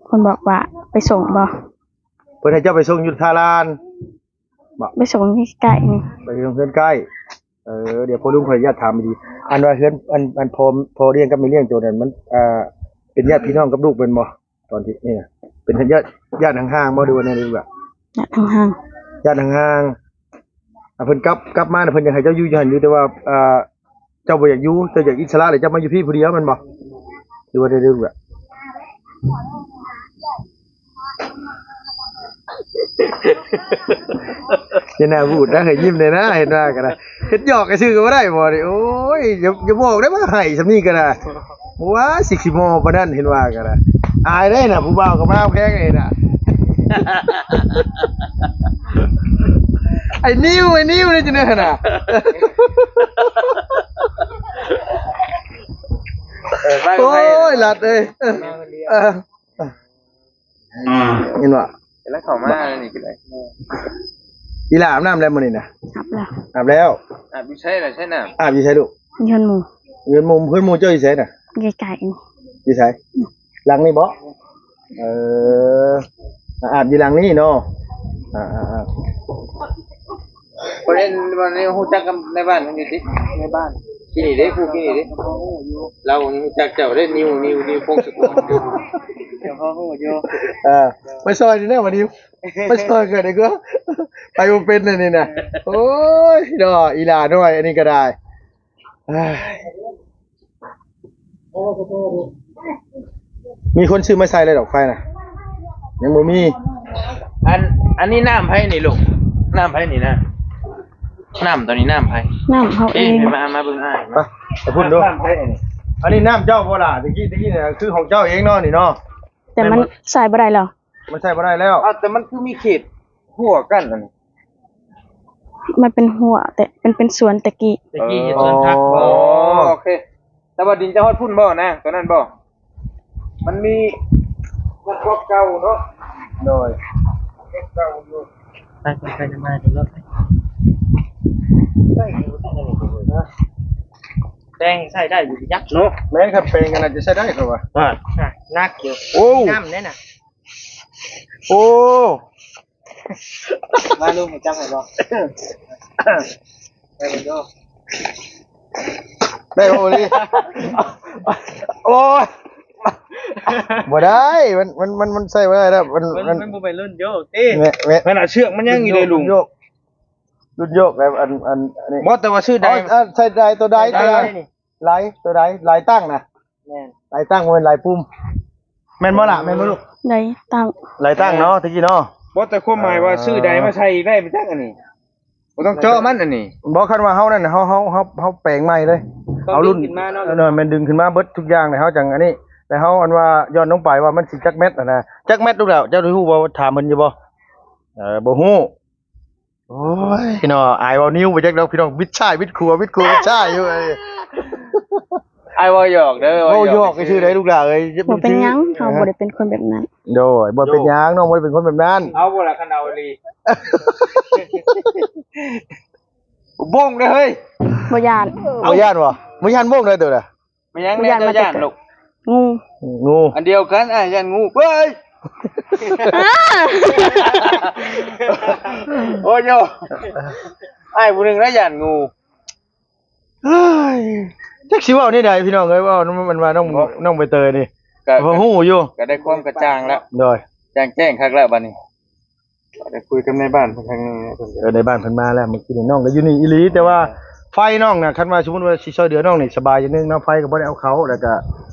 ເພິ່ນບອກວ່າໄປສົ່ງບໍ່? ເພິ່ນໃຫ້ເຈົ້າໄປສົ່ງຢູ່ທ່າລານ. ບໍ່ ໄປສົ່ງໃກ້ໆນີ້ ໄປສົ່ງເຮືອນໃກ້. ເອີ ດຽວພໍ່ລຸງຂໍອະນຸຍາດຖາມດີໆ ອັນວ່າເຮືອນ ອັນ ອັນພໍ່ ພໍ່ລ້ຽງກັບແມ່ລ້ຽງໂຕນັ້ນ ມັນ ອ່າ ເປັນຍາດພີ່ນ້ອງກັບລູກແມ່ນບໍ່? ຕອນທີ່ນີ້ນະ ເປັນຍາດ ຍາດຫ່າງໆບໍ່ ຫຼືວ່າແນວໃດ? ຍາດຫ່າງໆ ຍາດຫ່າງໆ. ອ່າ ເພິ່ນກັບ ກັບມານະ ເພິ່ນຢາກໃຫ້ເຈົ້າຢູ່ຢູ່ຫັ້ນຢູ່ ແຕ່ວ່າ ອ່າ ເຈົ້າບໍ່ຢາກຢູ່ ເຈົ້າຢາກອິດສະຫຼະ ແລ້ວເຈົ້າມາຢູ່ພີ້ຜູ້ດຽວແມ່ນບໍ່? ຫຼືວ່າແນວໃດ? ຢ່າໜ້າບູດນະ ໃຫ້ຍິ້ມແດ່ນະ ເຫັນວ່າກໍໄດ້ ເຮັດຫຍອກຊື່ກໍບໍ່ໄດ້ບໍ່ນີ້? ໂອ້ຍ ຢ່າ ຢ່າບອກໄດ້ວ່າໃຫ້ສ່ຳນີ້ກໍໄດ້. ວ້າ ຊິຂີ້ໝໍ່ປານນັ້ນ ເຫັນວ່າກໍໄດ້ ອາຍໄດ້ນະ ຜູ້ບ່າວກໍມາແພງເດ້ນະ. ໄອ້ນິວ ໄອ້ນິວເດ້ ຈັ່ງໃດຫັ້ນນະ? ເອີ ໂອ້ຍ ລັດເອີຍ ເອີ ເອີ ເຫັນບໍ່? ກຳລັງເຂົ້າມານີ້ກໍໄດ້. ອີຫຼ້າອາບນ້ຳແລ້ວມື້ນີ້ນະ? ອາບແລ້ວ ອາບແລ້ວ. ອາບຢູ່ໃສລະ? ໃສນ້ຳ? ອາບຢູ່ໃສລູກ? ເຮືອນໝູ່. ເຮືອນໝູ່ ເຮືອນໝູ່ເຈົ້າຢູ່ໃສນະ? ໃກ້ໆ ນີ້. ຢູ່ໃສ? ຫຼັງນີ້ບໍ່? ເອີ ອາບຢູ່ຫຼັງນີ້ເນາະ. ອ່າໆໆ ບໍ່ໄດ້ ບໍ່ໄດ້ຮູ້ຈັກກັບນາຍບ້ານເພິ່ນຢູ່ຕິ? ນາຍບ້ານ ກິນນີ້ເດ້ ຜູ້ກິນນີ້ເດ້ ລາວຮູ້ຈັກເຈົ້າເດ້ ນິວ ນິວ ນິວ ພົງສະກຸນ ເຈົ້າພໍຮູ້ຢູ່. ເອີ ໄປຊ່ອຍນີ້ແຫຼະ ວັນນີ້ ໄປຊ່ອຍກັນດີກວ່າ ໄປບໍ່ເປັນອັນນີ້ນະ. ໂອ້ຍເນາະ ອີຫຼ້ານ້ອຍ ອັນນີ້ກໍໄດ້. ມີຄົນຊື້ມາໃສ່ແລ້ວດອກໄຟນະ? ຍັງບໍ່ມີ. ອັນ ອັນນີ້ນ້ຳໃຜນີ້ລູກ? ນ້ຳໃຜນີ້ນະ? ນ້ຳຕົວນີ້ນ້ຳໃຜ? ນ້ຳເຮົາເອງ. ເອ ມາ ມາເບິ່ງອ້າຍ ໄປ ໄປພຸ້ນດູ. ນ້ຳໃຜອັນນີ້? ອັນນີ້ນ້ຳເຈົ້າບໍ່ລະ? ຕະກີ້ ຕະກີ້ນີ້ຄືຂອງເຈົ້າເອງເນາະນີ້ເນາະ. ແຕ່ມັນໃຊ້ບໍ່ໄດ້ແລ້ວ. ມັນໃຊ້ບໍ່ໄດ້ແລ້ວ. ອ້າວ ແຕ່ມັນຄືມີເຂດຮົ້ວກັ້ນອັນນີ້? ມັນເປັນຮົ້ວ ແຕ່ມັນເປັນສວນແຕ່ກີ້. ແຕ່ກີ້ເຮັດສວນຜັກ. ອໍ ໂອເຄ. ແຕ່ວ່າດິນຈະຮອດພຸ້ນບໍ່ນະ ຕົວນັ້ນບໍ່? ມັນມີພວກເກົ່າເນາະ. ໂດຍ ພວກເກົ່າຢູ່. ໄປ ໄປ ໄປ ໄປ ລົດ ໃຊ້ຢູ່ ແຕ່ງໃຊ້ໄດ້ຢູ່ຈັກເນາະ. ແມ່ນ ຄັນແປງກໍໜ້າຈະໃຊ້ໄດ້ ເຂົາວ່າ. ອ່າ ໜັກຢູ່. ໂອ້ ມີນ້ຳແດ່ນະ. ໂອ້ ມາລຸງ ຈັບໃຫ້ບໍ່? ໄດ້ບໍ່ໂຍ? ໄດ້ບໍ່ນີ້? ໂອ້ຍ ບໍ່ໄດ້ ມັນ ມັນ ມັນ ມັນໃຊ້ບໍ່ໄດ້ແລ້ວ. ມັນ ມັນ ມັນ ມັນບໍ່ແມ່ນລຸ້ນໂຍກຕິ. ແມ່ນ ແມ່ນ ຂະໜາດເຊືອກມັນຍັງຢູ່ເດ້ລຸງ. ລຸ້ນໂຍກ ລຸ້ນໂຍກແລ້ວ. ອັນ ອັນ ອັນນີ້ບໍ່ ແຕ່ວ່າຊື້ໄດ້. ອໍ ໃຊ້ໄດ້ ຕົວໄດ້ ໄດ້ ຕົວໄດ້ ນີ້ ໄດ້ ຕົວໄດ້ ໄດ້ຕັ້ງນະ. ແມ່ນ ໄດ້ຕັ້ງ ບໍ່ແມ່ນໄດ້ປຸ່ມ. ແມ່ນບໍ່ລະ? ແມ່ນບໍ່ລູກ? ໄດ້ຕັ້ງ ໄດ້ຕັ້ງເນາະ ແມ່ນ ຕະກີ້ເນາະ. ບໍ່ ແຕ່ຄວາມໝາຍວ່າ ເອີ ຊື້ໄດ້ມາໃສ່ໄດ້ໄປຈັກອັນນີ້ ບໍ່ຕ້ອງເຈາະມັນອັນນີ້. ບໍ່ ຄັນວ່າເຮົານັ້ນ ເຮົາ ເຮົາ ເຮົາ ເຮົາແປງໃໝ່ເລີຍ ເອົາລຸ້ນຂຶ້ນມາເນາະ. ເອີ ແມ່ນດຶງຂຶ້ນມາເບິດທຸກຢ່າງ ແລ້ວເຮົາຈັ່ງອັນນີ້ ແລ້ວເຮົາອັນວ່າຍ້ອນລົງໄປວ່າມັນຊິຈັກແມັດຫັ້ນນະ. ຈັກແມັດລູກຫຼ້າ ເຈົ້າໄດ້ຮູ້ບໍ່? ຖາມເພິ່ນຢູ່ບໍ່? ເອີ ບໍ່ຮູ້. ໂອ້ຍເນາະ ອາຍເວົ້ານິວບໍ່ຈັກດອກພີ່ນ້ອງ ວິດຊ້າຍວິດຂວາ ວິດຂວາວິດຊ້າຍຢູ່. ອາຍເວົ້າຫຍອກເດີ ເວົ້າຫຍອກຊື່ໆ ໄດ໋ລູກຫຼ້າເອີຍ. ບໍ່ເປັນຫຍັງ ເຮົາບໍ່ໄດ້ເປັນຄົນແບບນັ້ນ. ໂດຍ ບໍ່ເປັນຫຍັງ ນ້ອງບໍ່ໄດ້ເປັນຄົນແບບນັ້ນ. ເອົາບໍ່ລະ ຄັນເອົາອີ່ຫຼີ ບົ້ງເດີເຮີ້ຍ. ບໍ່ຢ້ານ ບໍ່ຢ້ານບໍ່? ບໍ່ຢ້ານບົ້ງເດີໂຕນະ. ແມ່ນຫຍັງແນ່ເຈົ້າຢ້ານລູກ? ງູ ງູ ອັນດຽວກັນ ອ້າຍຢ້ານງູ. ເຮີ້ຍ ໂອ້ຍໂຍ ອ້າຍຜູ້ໜຶ່ງນະຢ້ານງູ. ເຮີ້ຍ ຈັກຊິເວົ້າແນວໃດພີ່ນ້ອງເອີຍ ເວົ້ານຳມັນວ່ານ້ອງ ນ້ອງໃບເຕີຍນີ້ ກໍພໍຮູ້ຢູ່ ກໍໄດ້ຄວາມກະຈ່າງແລ້ວ. ໂດຍ ແຈ້ງ ແຈ້ງຄັກແລ້ວບັດນີ້. ໄດ້ຄຸຍກັບນາຍບ້ານເພິ່ນທາງນີ້ ເອີ ນາຍບ້ານເພິ່ນມາແລ້ວ. ເມື່ອກີ້ນີ້ນ້ອງກໍຢູ່ນີ້ອີ່ຫຼີ ແຕ່ວ່າໄຟນ້ອງນະ ຄັນວ່າສົມມຸດວ່າຊິຊ່ອຍເຫຼືອນ້ອງນີ້ສະບາຍຢ່າງໜຶ່ງເນາະ ໄຟກໍບໍ່ໄດ້ເອົາເຂົ້າ ແລ້ວກໍ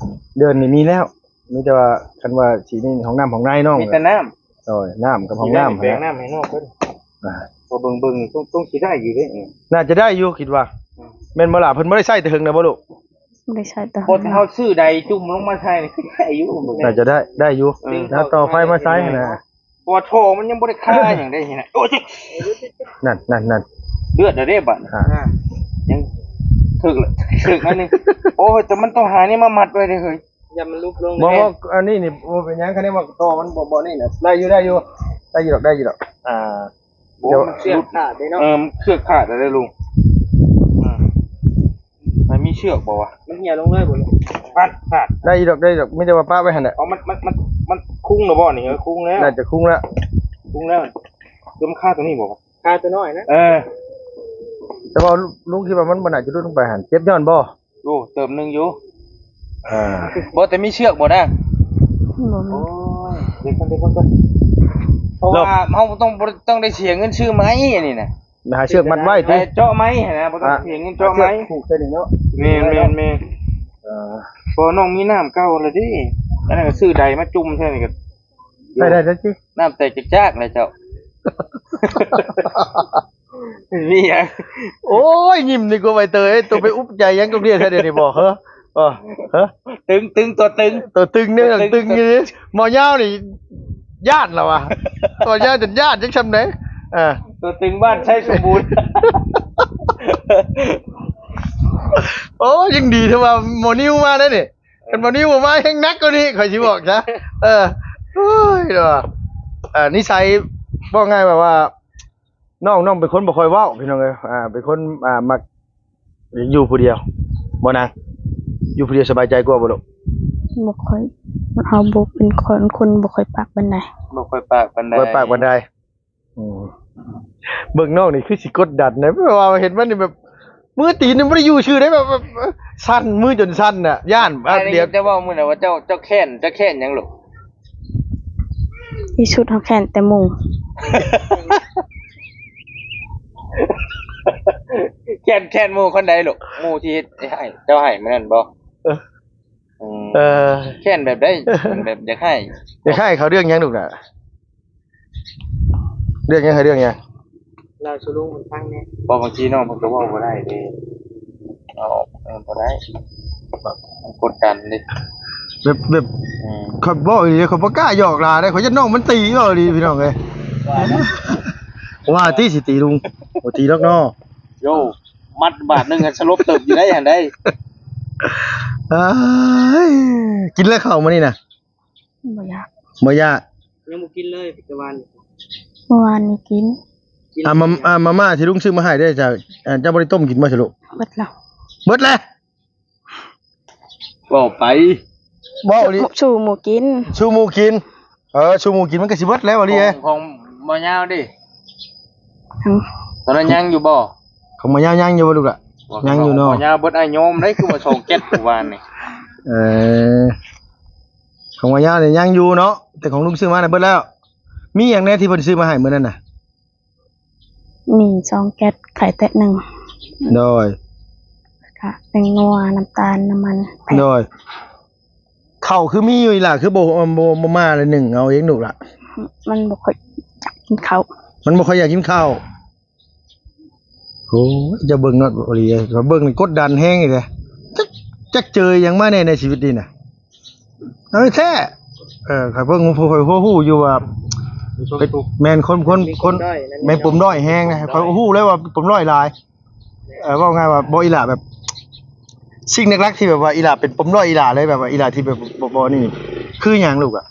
ເດືອນນີ້ມີແລ້ວ ມີແຕ່ວ່າຄັນວ່າຊິນີ້ຫ້ອງນ້ຳຫ້ອງໃນນ້ອງ ມີແຕ່ນ້ຳ. ໂດຍ ນ້ຳກັບຫ້ອງນ້ຳ ແປງນ້ຳໃຫ້ນ້ອງເພິ່ນ. ອ່າ ພໍເບິ່ງໆ ຕ້ອງ ຕ້ອງຊິໄດ້ຢູ່ເດ້. ໜ້າຈະໄດ້ຢູ່ຄິດວ່າ. ອືມ ແມ່ນບໍ່ລະ? ເພິ່ນບໍ່ໄດ້ໃຊ້ແຕ່ເຫິງແລ້ວບໍ່ລູກ? ບໍ່ໄດ້ໃຊ້ແຕ່ເຫິງ. ພໍເຮົາຊື້ໄດຈຸ່ມລົງມາໃສ່ນີ້ຄືໄດ້ຢູ່. ໜ້າຈະໄດ້ ໄດ້ຢູ່ ເອີ ຖ້າຕໍ່ໄຟມາໃສ່ຫັ້ນນະ. ເພາະວ່າທໍ່ມັນຍັງບໍ່ໄດ້ຄາຫຍັງໄດ້ຫັ້ນນະ. ໂອ້ຍ ນັ້ນໆໆ ເລືອດແລ້ວເດ້ບັດ. ອ່າ ຍັງຖືກລະ ຖືກອັນນີ້. ໂອ້ຍ ແຕ່ມັນຕ້ອງຫາແນວມາມັດໄວ້ເດ້ເຮີ້ຍ ຢ້ານມັນຫຼຸບລົງ. ບໍ່ ແມ່ນ ບໍ່ ອັນນີ້ນີ້ບໍ່ເປັນຫຍັງ ຄັນວ່າຕໍ່ມັນບໍ່ ບໍ່ນີ້ນະ ໄດ້ຢູ່ ໄດ້ຢູ່ ໄດ້ຢູ່ດອກ ໄດ້ຢູ່ດອກ. ອ່າ ໂອ້ ມັນເຊືອກຂາດເດ້ເນາະ. ເອີ ມັນເຊືອກຂາດແລ້ວເດ້ລຸງ. ອ່າ ມັນມີເຊືອກບໍ່ວະ? ມັນເຫ່ຍລົງເລີຍບໍ່ນີ້? ຂາດ ຂາດ ໄດ້ຢູ່ດອກ ໄດ້ຢູ່ດອກ ມີແຕ່ວ່າປະໄວ້ຫັ້ນແຫຼະ. ເອົາ ມັນ ມັນ ມັນ ມັນຄຸງແລ້ວບໍ່ນີ້? ເອີ ຄຸງແລ້ວ ໜ້າຈະຄຸງແລ້ວ ຄຸງແລ້ວ. ຄືມັນຄາຕົວນີ້ບໍ່ວະ? ຄາຕົວນ້ອຍນະ. ເອີ ແຕ່ວ່າລຸງຄິດວ່າມັນບໍ່ໜ້າຈະຫຼຸດລົງໄປຫັ້ນ. ເຈັບຍ້ອນບໍ່? ໂອ້ ເຕີບໜຶ່ງຢູ່. ອ່າ ບໍ່ ແຕ່ມີເຊືອກບໍ່ນາງ? ບໍ່ມີ. ໂອ້ຍ ເດີກ່ອນ ເດີກ່ອນ ເພາະວ່າເຮົາຕ້ອງ ບໍ່ຕ້ອງໄດ້ເສຍເງິນຊື້ໄມ້ອັນນີ້ນະ. ໄປຫາເຊືອກມັດໄວ້ຕິ ໄປເຈາະໄມ້ຫັ້ນນະ ບໍ່ຕ້ອງເສຍເງິນເຈາະໄມ້ ຫາເຊືອກຜູກໃສ່ນີ້ເນາະ. ແມ່ນໆໆ ເອີ ເພາະນ້ອງມີນ້ຳເກົ່າແລ້ວເດ້. ອັນນັ້ນກໍຊື້ໄດມາຈຸ່ມໃສ່ນີ້ກໍ ໄດ້ ໄດ້ ໄດ້ ໄດ້ຕິ ນ້ຳແຕກຈາກໆແລ້ວເຈົ້າ. ມີຫຍັງ? ໂອ້ຍ ຍິ້ມນີ້ກວ່າໃບເຕີຍ ໂຕໄປອຸກໃຈຫຍັງກັບເມຍແທ້ດຽວນີ້ບໍ່? ເຮີ ເອີ ເຮີ ຕຶງ ຕຶງ ຕົວຕຶງ ຕົວຕຶງນີ້ ຕຶງ ຕຶງຢູ່ນີ້. ໝໍຍາວນີ້ຢ້ານລະວະ ໝໍຍາວຈົນຢ້ານຈັກຊ່ຳໃດ. ເອີ ຕົວຕຶງບ້ານໄຊສົມບູນ. ໂອ້ ຍັງດີທີ່ວ່າໝໍນິວມາໄດ້ນີ້. ຄັນບໍ່ນີ້ບໍ່ມາແຮງໜັກກວ່ານີ້ ຂ້ອຍຊິບອກຊະ. ເອີ ໂອ້ຍ ເນາະ ອ່າ ນິໄສ ເວົ້າງ່າຍແບບວ່າ ນ້ອງ ນ້ອງເປັນຄົນບໍ່ຄ່ອຍເວົ້າ ພີ່ນ້ອງເອີຍ. ອ່າ ເປັນຄົນ ອ່າ ມັກຢູ່ຜູ້ດຽວ ບໍ່ນາງ? ຢູ່ຜູ້ດຽວສະບາຍໃຈກວ່າບໍ່ລູກ? ບໍ່ຄ່ອຍ ເຮົາບໍ່ເປັນຄົນ ຄົນບໍ່ຄ່ອຍປາກປານໃດ. ບໍ່ຄ່ອຍປາກປານໃດ ບໍ່ຄ່ອຍປາກປານໃດ. ອືມ ເບິ່ງນ້ອງນີ້ຄືຊິກົດດັນນະ ແບບວ່າເຫັນມັນນີ້ແບບ ມືຕີນມັນບໍ່ໄດ້ຢູ່ຊື່ເດ້ ແບບ ແບບສັ່ນ ມືຈົນສັ່ນນະ ຢ້ານ. ອ່າ ດຽວ ເຈົ້າເວົ້າມື້ນັ້ນວ່າເຈົ້າ ເຈົ້າແຄ້ນ ເຈົ້າແຄ້ນຫຍັງລູກ? ທີ່ສຸດເຮົາແຄ້ນແຕ່ໝູ່. ແຄ້ນ ແຄ້ນໝູ່ຄົນໃດລູກ? ໝູ່ທີ່ເຮັດໃຫ້ເຈົ້າໃຫ້ມື້ນັ້ນບໍ່? ເອີ ອືມ ເອີ ແຄ້ນແບບໃດ? ແບບຢາກໃຫ້ ຢາກໃຫ້ເຂົາເລື່ອງຫຍັງລູກນະ? ເລື່ອງຫຍັງ? ໃຫ້ເລື່ອງຫຍັງ? ເລົ່າສູ່ລຸງເພິ່ນຟັງແດ່. ເພາະບາງທີນ້ອງເພິ່ນກໍເວົ້າບໍ່ໄດ້ເດ້. ເອົາ ເອີ ບໍ່ໄດ້ ມັນກົດດັນເດ້. ແບບ ແບບ ອືມ ຂ້ອຍເວົ້າອີ່ຫຼີ ຂ້ອຍບໍ່ກ້າຫຍອກຫຼານເດ້ ຂ້ອຍຢ້ານນ້ອງມັນຕີເວົ້າອີ່ຫຼີ ພີ່ນ້ອງເອີຍ. ວ່າ ວ່າຕິ ຊິຕີລຸງ ບໍ່ຕີດອກເນາະ. ໂຢ ມັດບາດໜຶ່ງ ສະຫຼົບເຕີບຢູ່ໄດ໋ຫັ້ນໄດ໋. ເອີຍ ກິນແລ້ວເຂົ້າມື້ນີ້ນະ? ບໍ່ຢາກ ບໍ່ຢາກ ຍັງບໍ່ກິນເລີຍແຕ່ວານນີ້. ເມື່ອວານນີ້ກິນ ກິນ ອ່າ ມາ ອ່າ ມາມ່າທີ່ລຸງຊື້ມາໃຫ້ເດ້ເຈົ້າ ອ່າ ເຈົ້າບໍ່ໄດ້ຕົ້ມກິນບໍ່ຊະລູກ? ເບິດແລ້ວ ເບິດແລ້ວ. ເວົ້າໄປ ເວົ້າອີ່ຫຼີ ສູ່ໝູ່ກິນ ສູ່ໝູ່ກິນ. ເອີ ສູ່ໝູ່ກິນມັນກໍຊິເບິດແລ້ວອີ່ຫຼີ. ຂອງ ຂອງໝໍຍາວເດ້? ຫຍັງ? ຕອນນັ້ນຍັງຢູ່ບໍ່? ຂອງໝໍຍາວຍັງຢູ່ບໍ່ລູກລະ? ຍັງຢູ່ເນາະ. ໝໍຍາວເບິດອ້າຍຍອມໄດ໋ ຄືວ່າສອງແກັດມື້ວານນີ້. ເອີ ຂອງໝໍຍາວນີ້ຍັງຢູ່ເນາະ ແຕ່ຂອງລຸງຊື້ມານະເບິດແລ້ວ. ມີຫຍັງແດ່ທີ່ເພິ່ນຊື້ມາໃຫ້ມື້ນັ້ນນະ? ມີສອງແກັດ ໄຂ່ແຕະໜຶ່ງ. ໂດຍ ກະແປ້ງນົວ ນ້ຳຕານ ນ້ຳມັນ. ໂດຍ ເຂົ້າຄືມີຢູ່ອີ່ຫຼ້າ ຄືບໍ່ ບໍ່ ບໍ່ມາລະໜຶ້ງເອົາເອງລູກລະ? ມັນບໍ່ຄ່ອຍຢາກກິນເຂົ້າ ມັນບໍ່ຄ່ອຍຢາກກິນເຂົ້າ. ໂອ້ຍ ຈະເບິ່ງເນາະ ອີ່ຫຼີ ເບິ່ງນີ້ກົດດັນແຮງອີ່ເດ້. ຈັກ ຈັກເຈີຫຍັງມາແດ່ໃນຊີວິດນີ້ນະ? ເອີ ແທ້ ເອີ ຂ້ອຍເບິ່ງ ຂ້ອຍຮູ້ຢູ່ວ່າ ແມ່ນຄົນ ຄົນ ຄົນ ແມ່ນປົມດ້ອຍແຮງນະ. ຂ້ອຍຮູ້ເລີຍວ່າປົມດ້ອຍຫຼາຍ. ເອີ ເວົ້າງ່າຍວ່າ ບໍ່ ອີ່ຫຼ້າແບບ ສິ່ງຫຼັກໆທີ່ແບບວ່າ ອີ່ຫຼ້າເປັນປົມດ້ອຍ ອີ່ຫຼ້າເລີຍ ແບບວ່າ ອີ່ຫຼ້າທີ່ແບບ ບໍ່ ບໍ່ນີ້ ຄືຫຍັງລູກອະ?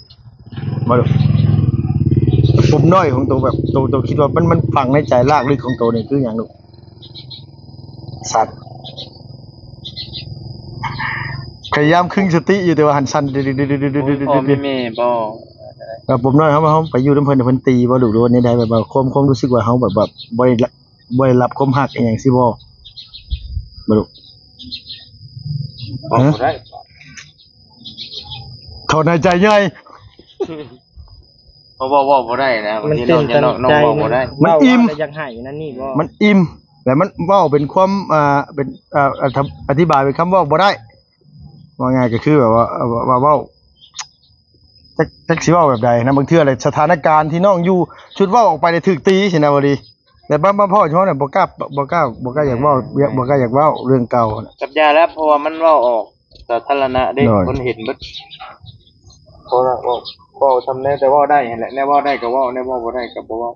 ບໍ່ລູກ ປົມດ້ອຍຂອງໂຕ ແບບໂຕ ໂຕຄິດວ່າມັນ ມັນຝັງໃນໃຈລາກເລິກຂອງໂຕນີ້ຄືຫຍັງລູກ? ສັ່ນ ພະຍາຍາມຄຶງສະຕິຢູ່ ແຕ່ວ່າຫັ້ນສັ່ນ ໂອ້ຍ ພໍ່ມີແມ່ບໍ່? ແລ້ວປົມນ້ອຍເຮົາ ເຮົາໄປຢູ່ນຳເພິ່ນ ເພິ່ນຕີບໍ່ລູກ ຫຼືວ່າແນວໃດ? ແບບວ່າຄວາມ ຄວາມຮູ້ສຶກວ່າເຮົາແບບວ່າບໍ່ໄດ້ ບໍ່ໄດ້ຮັບຄວາມຮັກອີ່ຫຍັງຊີ້ບໍ່? ບໍ່ລູກ ເວົ້າບໍ່ໄດ້ ຖອນຫາຍໃຈຍ່ອຍ. ເຮົາເວົ້າ ເວົ້າບໍ່ໄດ້ນະ ບາງທີນ້ອງ ນ້ອງເວົ້າບໍ່ໄດ້ ມັນອີ່ມ ເວົ້າແລ້ວຢາກໄຫ້ນັ້ນນີ້ບໍ່? ມັນອີ່ມ ແລ້ວມັນເວົ້າເປັນຄວາມ ອ່າ ເປັນ ອ່າ ອະ ອະທິບາຍເປັນຄຳເວົ້າບໍ່ໄດ້. ເວົ້າງ່າຍກໍຄືແບບວ່າ ເອີ ວ່າເວົ້າ ຈັກ ຈັກຊິເວົ້າແບບໃດນະ ບາງເທື່ອແຫຼະ ສະຖານະການທີ່ນ້ອງຢູ່ ຊຸດເວົ້າອອກໄປແລ້ວຖືກຕີຊີ້ນະ ບໍ່ດີ. ແຕ່ມາ ມາພໍ້ເຮົານີ້ບໍ່ກ້າ ບໍ່ກ້າ ບໍ່ກ້າຢາກເວົ້າ ບໍ່ກ້າຢາກເວົ້າເລື່ອງເກົ່ານະ. ຈັບຢ່າແລ້ວ ເພາະວ່າມັນເວົ້າອອກສາທາລະນະເດ້ ໂດຍ ຄົນເຫັນເບິດ. ເພາະວ່າເວົ້າ ເວົ້າຊ່ຳແນວແຕ່ເວົ້າໄດ້ຫັ້ນແຫຼະ ແນວເວົ້າໄດ້ກໍເວົ້າ ແນວເວົ້າບໍ່ໄດ້ກໍບໍ່ເວົ້າ.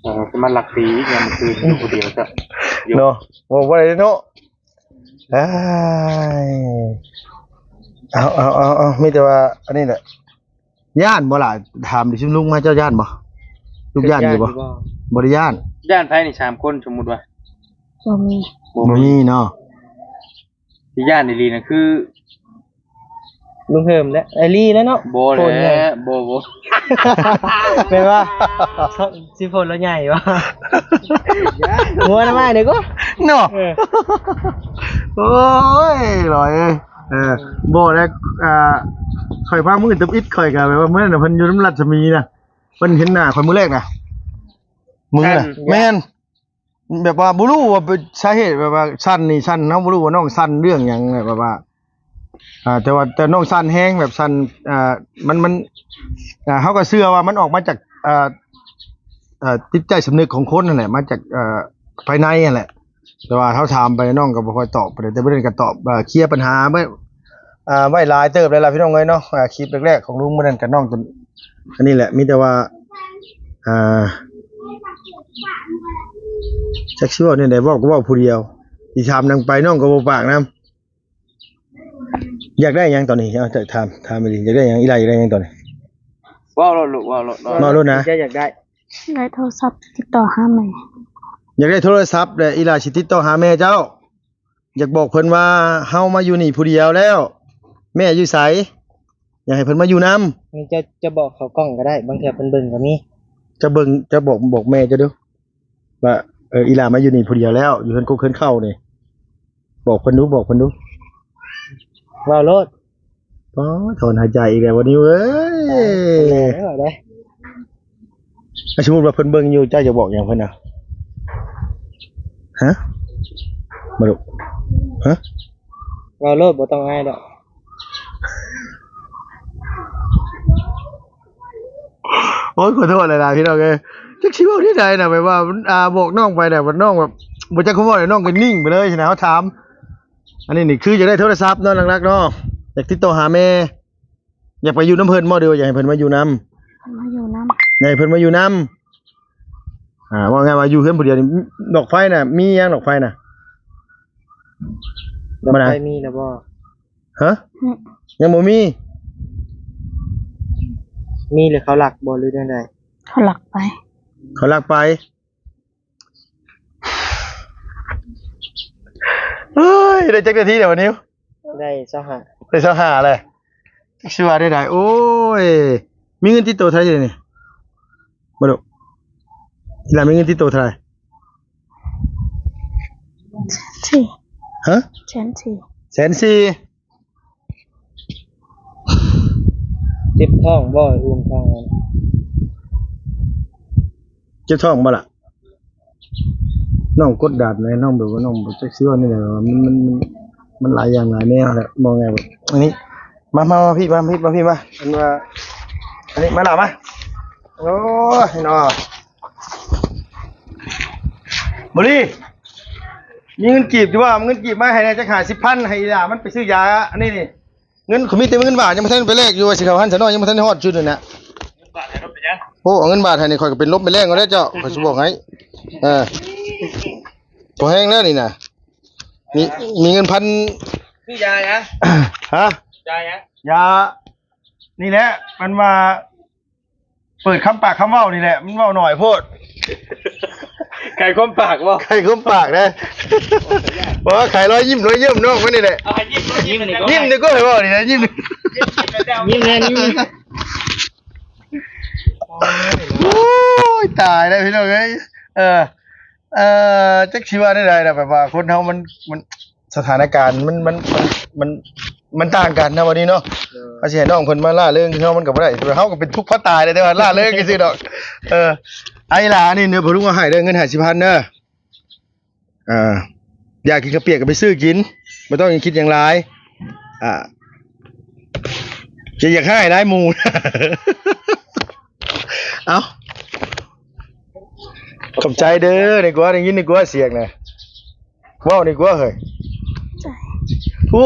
ເອີ ມັນລັກຕີອີກ ຍາມມື້ຄືນຢູ່ຜູ້ດຽວຊະ ເນາະ ເວົ້າບໍ່ໄດ້ເນາະ. ອ້າຍ ເອົາ ເອົາ ເອົາ ເອົາ ມີແຕ່ວ່າອັນນີ້ແຫຼະ. ຢ້ານບໍ່ລະ? ຖາມດິ ຊຸມລຸງມາ ເຈົ້າຢ້ານບໍ່? ລູກຢ້ານຢູ່ບໍ່? ຢ້ານຢູ່ບໍ່? ບໍ່ໄດ້ຢ້ານ. ຢ້ານໃຜນີ້ ສາມຄົນ ສົມມຸດວ່າ? ບໍ່ມີ ບໍ່ມີເນາະ. ທີ່ຢ້ານອີ່ຫຼີນະຄືລຸງເຮີມແຫຼະ ໄອລີແຫຼະເນາະ. ບໍ່ແຫຼະ ບໍ່ ບໍ່ ແມ່ນບໍ່? ຊິພົນລະໃຫຍ່ບໍ່? ຫົວນະມາເດ້ກໍເນາະ. ເອີ ໂອ້ຍ ຫຼອຍເອີຍ. ເອີ ບໍ່ແລ້ວ ອ່າ ຂ້ອຍພາມື້ທຳອິດ ຂ້ອຍກໍແບບວ່າ ມື້ນັ້ນນະ ເພິ່ນຢູ່ນຳລັດສະໝີນະ ເພິ່ນເຫັນໜ້າຂ້ອຍມື້ແລກນະ ມື້ນະ ແມ່ນ ແບບວ່າບໍ່ຮູ້ວ່າເປັນສາເຫດ ແບບວ່າສັ່ນນີ້ສັ່ນ ເຮົາບໍ່ຮູ້ວ່ານ້ອງສັ່ນເລື່ອງຫຍັງ ແບບວ່າ ອ່າ ແຕ່ວ່າ ແຕ່ນ້ອງສັ່ນແຮງ ແບບສັ່ນ ອ່າ ມັນ ມັນ ອ່າ ເຮົາກໍເຊື່ອວ່າມັນອອກມາຈາກ ອ່າ ເອີ ຈິດໃຈສຳນຶກຂອງຄົນຫັ້ນແຫຼະ ມາຈາກ ເອີ ພາຍໃນຫັ້ນແຫຼະ ແຕ່ວ່າເຮົາຖາມໄປ ນ້ອງກໍບໍ່ຄ່ອຍຕອບປານໃດ ແຕ່ມື້ນັ້ນກໍຕອບ ເອີ ເຄລຍບັນຫາໄວ້ ອ່າ ໄວ້ຫຼາຍເຕີບແລ້ວລະ ພີ່ນ້ອງເອີຍເນາະ. ອ່າ ຄລິບແລກໆຂອງລຸງມື້ນັ້ນກັບນ້ອງ ອັນນີ້ແຫຼະ ມີແຕ່ວ່າ ອ່າ ຈັກຊິເວົ້າແນວໃດ ເວົ້າກໍເວົ້າຜູ້ດຽວ ຊິຖາມຫຍັງໄປ ນ້ອງກໍບໍ່ປາກນຳ. ຢາກໄດ້ຫຍັງຕອນນີ້? ເອົາ ຖາມ ຖາມອີ່ຫຼີ ຢາກໄດ້ຫຍັງ? ອີ່ຫຼ້າຢາກໄດ້ຫຍັງຕອນນີ້? ເວົ້າໂລດລູກ ເວົ້າໂລດ ເວົ້າໂລດນະ. ຢາກໄດ້ ຢາກໄດ້ໂທລະສັບຕິດຕໍ່ຫາແມ່. ຢາກໄດ້ໂທລະສັບ ແລະ ອີ່ຫຼ້າຊິຕິດຕໍ່ຫາແມ່ເຈົ້າ ຢາກບອກເພິ່ນວ່າເຮົາມາຢູ່ນີ້ຜູ້ດຽວແລ້ວ ແມ່ຢູ່ໃສ? ຢາກໃຫ້ເພິ່ນມາຢູ່ນຳ. ນີ້ເຈົ້າ ເຈົ້າບອກເຂົ້າກ້ອງກໍໄດ້ ບາງເທື່ອເພິ່ນເບິ່ງກໍມີ. ເຈົ້າເບິ່ງ ເຈົ້າບອກ ບອກແມ່ເຈົ້າດູ ວ່າ ເອີ ອີ່ຫຼ້າມາຢູ່ນີ້ຜູ້ດຽວແລ້ວ ຢູ່ເຮືອນກົກເຮືອນເຄົ້ານີ້ ບອກເພິ່ນດູ ບອກເພິ່ນດູ ເວົ້າໂລດ. ອໍ ຖອນຫາຍໃຈອີກແລ້ວວັນນີ້ເວີຍ. ເວົ້າໄດ້ ອາ ສົມມຸດວ່າເພິ່ນເບິ່ງຢູ່ ເຈົ້າຈະບອກຫຍັງເພິ່ນນະ? ຮະ? ມາດູ ຮະ? ເວົ້າໂລດ ບໍ່ຕ້ອງອາຍດອກ. ໂອ້ຍ ຂໍໂທດຫຼາຍໆ ພີ່ນ້ອງເອີຍ ຈັກຊິເວົ້າແນວໃດນະ ແບບວ່າ ອ່າ ບອກນ້ອງໄປນະ ບາດນ້ອງແບບ ບໍ່ຈັກຄວາມເວົ້າ ນ້ອງກໍນິ່ງໄປເລີຍນະ. ເຮົາຖາມ ອັນນີ້ນີ້ຄືຢາກໄດ້ໂທລະສັບເນາະ ຫຼັກໆເນາະ ຢາກຕິດຕໍ່ຫາແມ່ ຢາກໄປຢູ່ນຳເພິ່ນບໍ່ ຫຼືວ່າຢາກໃຫ້ເພິ່ນມາຢູ່ນຳ? ມາຢູ່ນຳ. ໃຫ້ເພິ່ນມາຢູ່ນຳ. ອ່າ ເວົ້າງ່າຍວ່າຢູ່ເຮືອນຜູ້ດຽວນີ້ ດອກໄຟນະ ມີຍັງດອກໄຟນະ? ດອກໄຟມີແລ້ວບໍ່? ຮະ? ອືມ ຍັງບໍ່ມີ. ມີ ຫຼືເຂົາລັກບໍ່ ຫຼືແນວໃດ? ເຂົາລັກໄປ. ເຂົາລັກໄປ. ເຮີ້ຍ ໄດ້ຈັກນາທີແລ້ວວະນິວ? ໄດ້ຊາວຫ້າ. ໄດ້ຊາວຫ້າແລ້ວ ຈັກຊິວ່າແນວໃດ. ໂອ້ຍ ມີເງິນຕິດໂຕເທົ່າໃດນີ້? ບໍ່ລູກ ອີ່ຫຼ້າມີເງິນຕິດໂຕເທົ່າໃດ? ແສນສີ່. ຮະ? ແສນສີ່. ແສນສີ່. ເຈັບທ້ອງບໍ່? ເຈັບທ້ອງບໍ່ລະ? ນ້ອງກົດດັນເລີຍ ນ້ອງແບບວ່ານ້ອງບໍ່ຈັກຊິເວົ້າແນວໃດ ມັນ ມັນ ມັນ ມັນຫຼາຍຢ່າງຫຼາຍແນວແຫຼະ ເວົ້າງ່າຍວ່າ ອັນນີ້ ມາ ມາ ມາພີ້ ມາພີ້ ມາພີ້ ມາ ອັນວ່າ ອັນນີ້ ມາລະ ມາ. ໂອ້ຍເນາະ ບໍລີ ມີເງິນກີບຢູ່ບໍ່? ເອົາເງິນກີບມາໃຫ້ແດ່ ຈັກຫ້າສິບພັນ ໃຫ້ອີ່ຫຼ້າມັນໄປຊື້ຢາ ອັນນີ້ນີ້. ເງິນ ຂ້ອຍມີແຕ່ເງິນບາດ ຍັງບໍ່ທັນໄປແລກຢູ່ ວ່າຊິເຂົ້າຫັ້ນຊະເນາະ ຍັງບໍ່ທັນຮອດຈຸດນັ້ນນະ. ເງິນບາດໃຫ້ລົບເປັນຫຍັງ? ໂອ້ ເອົາເງິນບາດໃຫ້ນີ້ ຂ້ອຍກໍເປັນລົບເປັນແລ່ງເອົາເດ້ເຈົ້າ ຂ້ອຍຊິບອກໃຫ້. ເອີ ພໍແຮງແລ້ວນີ້ນະ ມີ ມີເງິນພັນ ຊື້ຢາຫຍັງ? ຮະ? ຢາຫຍັງ? ຢາ ນີ້ແຫຼະ ມັນວ່າ ເປີດຄຳປາກຄຳເວົ້ານີ້ແຫຼະ ມັນເວົ້າໜ້ອຍໂພດ. ໄຂຄວາມປາກບໍ່? ໄຂຄວາມປາກນະ ບໍ່ ໄຂລອຍຍິ້ມລອຍເຍິ້ມນ້ອງມັນນີ້ແຫຼະ. ເອົາໃຫ້ຍິ້ມ ຍິ້ມດີກວ່າໃຫ້ເວົ້ານີ້ນະ ຍິ້ມ ຍິ້ມແດ່ ຍິ້ມແດ່. ໂອ້ຍ ຕາຍແລ້ວພີ່ນ້ອງເອີຍ ເອີ ເອີ ຈັກຊິວ່າແນວໃດລະ ແບບວ່າຄົນເຮົາມັນ ມັນ ສະຖານະການມັນ ມັນ ມັນ ມັນ ມັນຕ່າງກັນນະ ບັດນີ້ເນາະ. ເອີ ເຮົາຊິໃຫ້ນ້ອງເພິ່ນມາລ່າເລີງຄືເຮົາມັນກໍບໍ່ໄດ້ ເຮົາກໍເປັນທຸກພໍຕາຍເລີຍ ແຕ່ວ່າລ່າເລີງຊື່ໆດອກ. ເອີ ໄອ້ຫຼານີ້ເດີ ພໍ່ລຸງເອົາໃຫ້ເດີ ເງິນຫ້າສິບພັນເດີ. ອ່າ ຢາກກິນເຂົ້າປຽກກໍໄປຊື້ກິນ ບໍ່ຕ້ອງຄິດຫຍັງຫຼາຍ. ອ່າ ຈະຢາກຮ້າຍຫຼາຍໝູ່. ເອົ້າ ຂອບໃຈເດີ ໄດ້ກວ່າ ໄດ້ຍິນໄດ້ກວ່າສຽງນະ. ເວົ້າດີກວ່າເຮີ້ຍ ໃຈ ໂອ້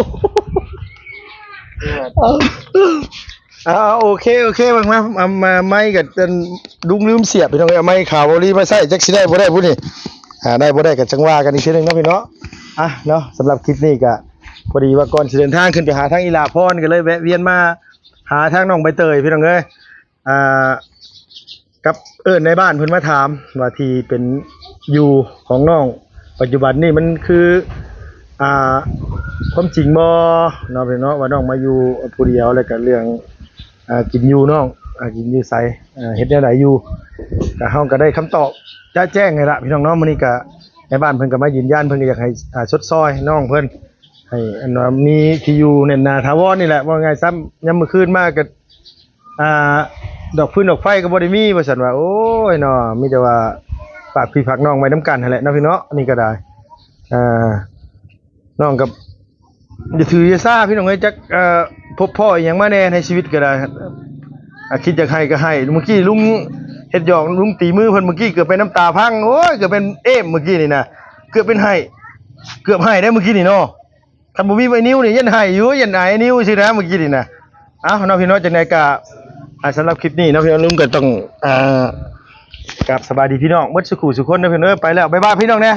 ເອົາ ເອົາ ໂອເຄ ໂອເຄ ມາ ມາ ມາ ໄມກັນ ລຸງລືມສຽບ ພີ່ນ້ອງເອີຍ ເອົາໄມຂາວເກົາຫຼີມາໃຊ້ ຈັກຊິໄດ້ບໍ່ໄດ້ພຸ້ນນີ້. ອ່າ ໄດ້ບໍ່ໄດ້ກໍຈັ່ງວ່າກັນອີກເທື່ອໜຶ່ງເນາະ ພີ່ເນາະ. ອ່ະ ເນາະ ສຳລັບຄລິບນີ້ກໍພໍດີວ່າກ່ອນຊິເດີນທາງຂຶ້ນໄປຫາທາງອີ່ຫຼ້າພອນ ກໍເລີຍແວະວຽນມາຫາທາງນ້ອງໃບເຕີຍ ພີ່ນ້ອງເອີຍ. ອ່າ ກັບເອີ້ນນາຍບ້ານເພິ່ນມາຖາມວ່າທີ່ເປັນຢູ່ຂອງນ້ອງປັດຈຸບັນນີ້ມັນຄື ອ່າ ຄວາມຈິງບໍ່ເນາະ ພີ່ນ້ອງເນາະ ວ່ານ້ອງມາຢູ່ຜູ້ດຽວ ແລ້ວກະເລື່ອງ ອ່າ ກິນຢູ່ນ້ອງ ອ່າ ກິນຢູ່ໃສ ອ່າ ເຮັດແນວໃດຢູ່ ກະເຮົາກະໄດ້ຄຳຕອບຈະແຈ້ງໃຫ້ລະ ພີ່ນ້ອງເນາະ. ມື້ນີ້ກະນາຍບ້ານເພິ່ນກະມາຢືນຢັນ ເພິ່ນກະຢາກໃຫ້ ອ່າ ຊົດຊ່ອຍນ້ອງເພິ່ນ ໃຫ້ອັນວ່າມີທີ່ຢູ່ແໜ້ນໜາຖາວອນນີ້ແຫຼະ ເວົ້າງ່າຍຊະ ຍາມມື້ຄືນມາກໍ ອ່າ ດອກຟືນດອກໄຟກໍບໍ່ໄດ້ມີ ວ່າຊັ້ນວ່າ. ໂອ້ຍເນາະ ມີແຕ່ວ່າຝາກພີ່ຝາກນ້ອງໄວ້ນຳກັນຫັ້ນແຫຼະເນາະ ພີ່ເນາະ. ນີ້ກໍໄດ້ ອ່າ ນ້ອງກໍ ຢ່າຖືຢ່າຊາພີ່ນ້ອງເອີຍ ຈັກ ເອີ ພົບພໍ້ອີ່ຫຍັງມາແດ່ໃນຊີວິດກໍໄດ້ ອາ ຄິດຢາກໃຫ້ກໍໃຫ້. ມື້ກີ້ລຸງເຮັດຫຍອກ ລຸງຕີມືເພິ່ນ ມື້ກີ້ເກືອບເປັນນ້ຳຕາພັງ ໂອ້ຍ ເກືອບເປັນເອມມື້ກີ້ນີ້ນະ ເກືອບເປັນໄຫ້ ເກືອບໄຫ້ໄດ້ມື້ກີ້ນີ້ເນາະ. ຄັນບໍ່ມີໄວນິວນີ້ຢ້ານໄຫ້ຢູ່ ຢ້ານອາຍນິວຊີ້ນະ ມື້ກີ້ນີ້ນະ. ເອົ້າເນາະ ພີ່ນ້ອງ ຈັ່ງໃດກໍ ອ່າ ສຳລັບຄລິບນີ້ເນາະ ພີ່ນ້ອງ ລຸງກໍຕ້ອງ ອ່າ ກາບສະບາຍດີພີ່ນ້ອງເບິດສູ່ຜູ້ສູ່ຄົນເນາະ ພີ່ນ້ອງເອີຍ. ໄປແລ້ວ ບາຍບາຍ ພີ່ນ້ອງແດ່.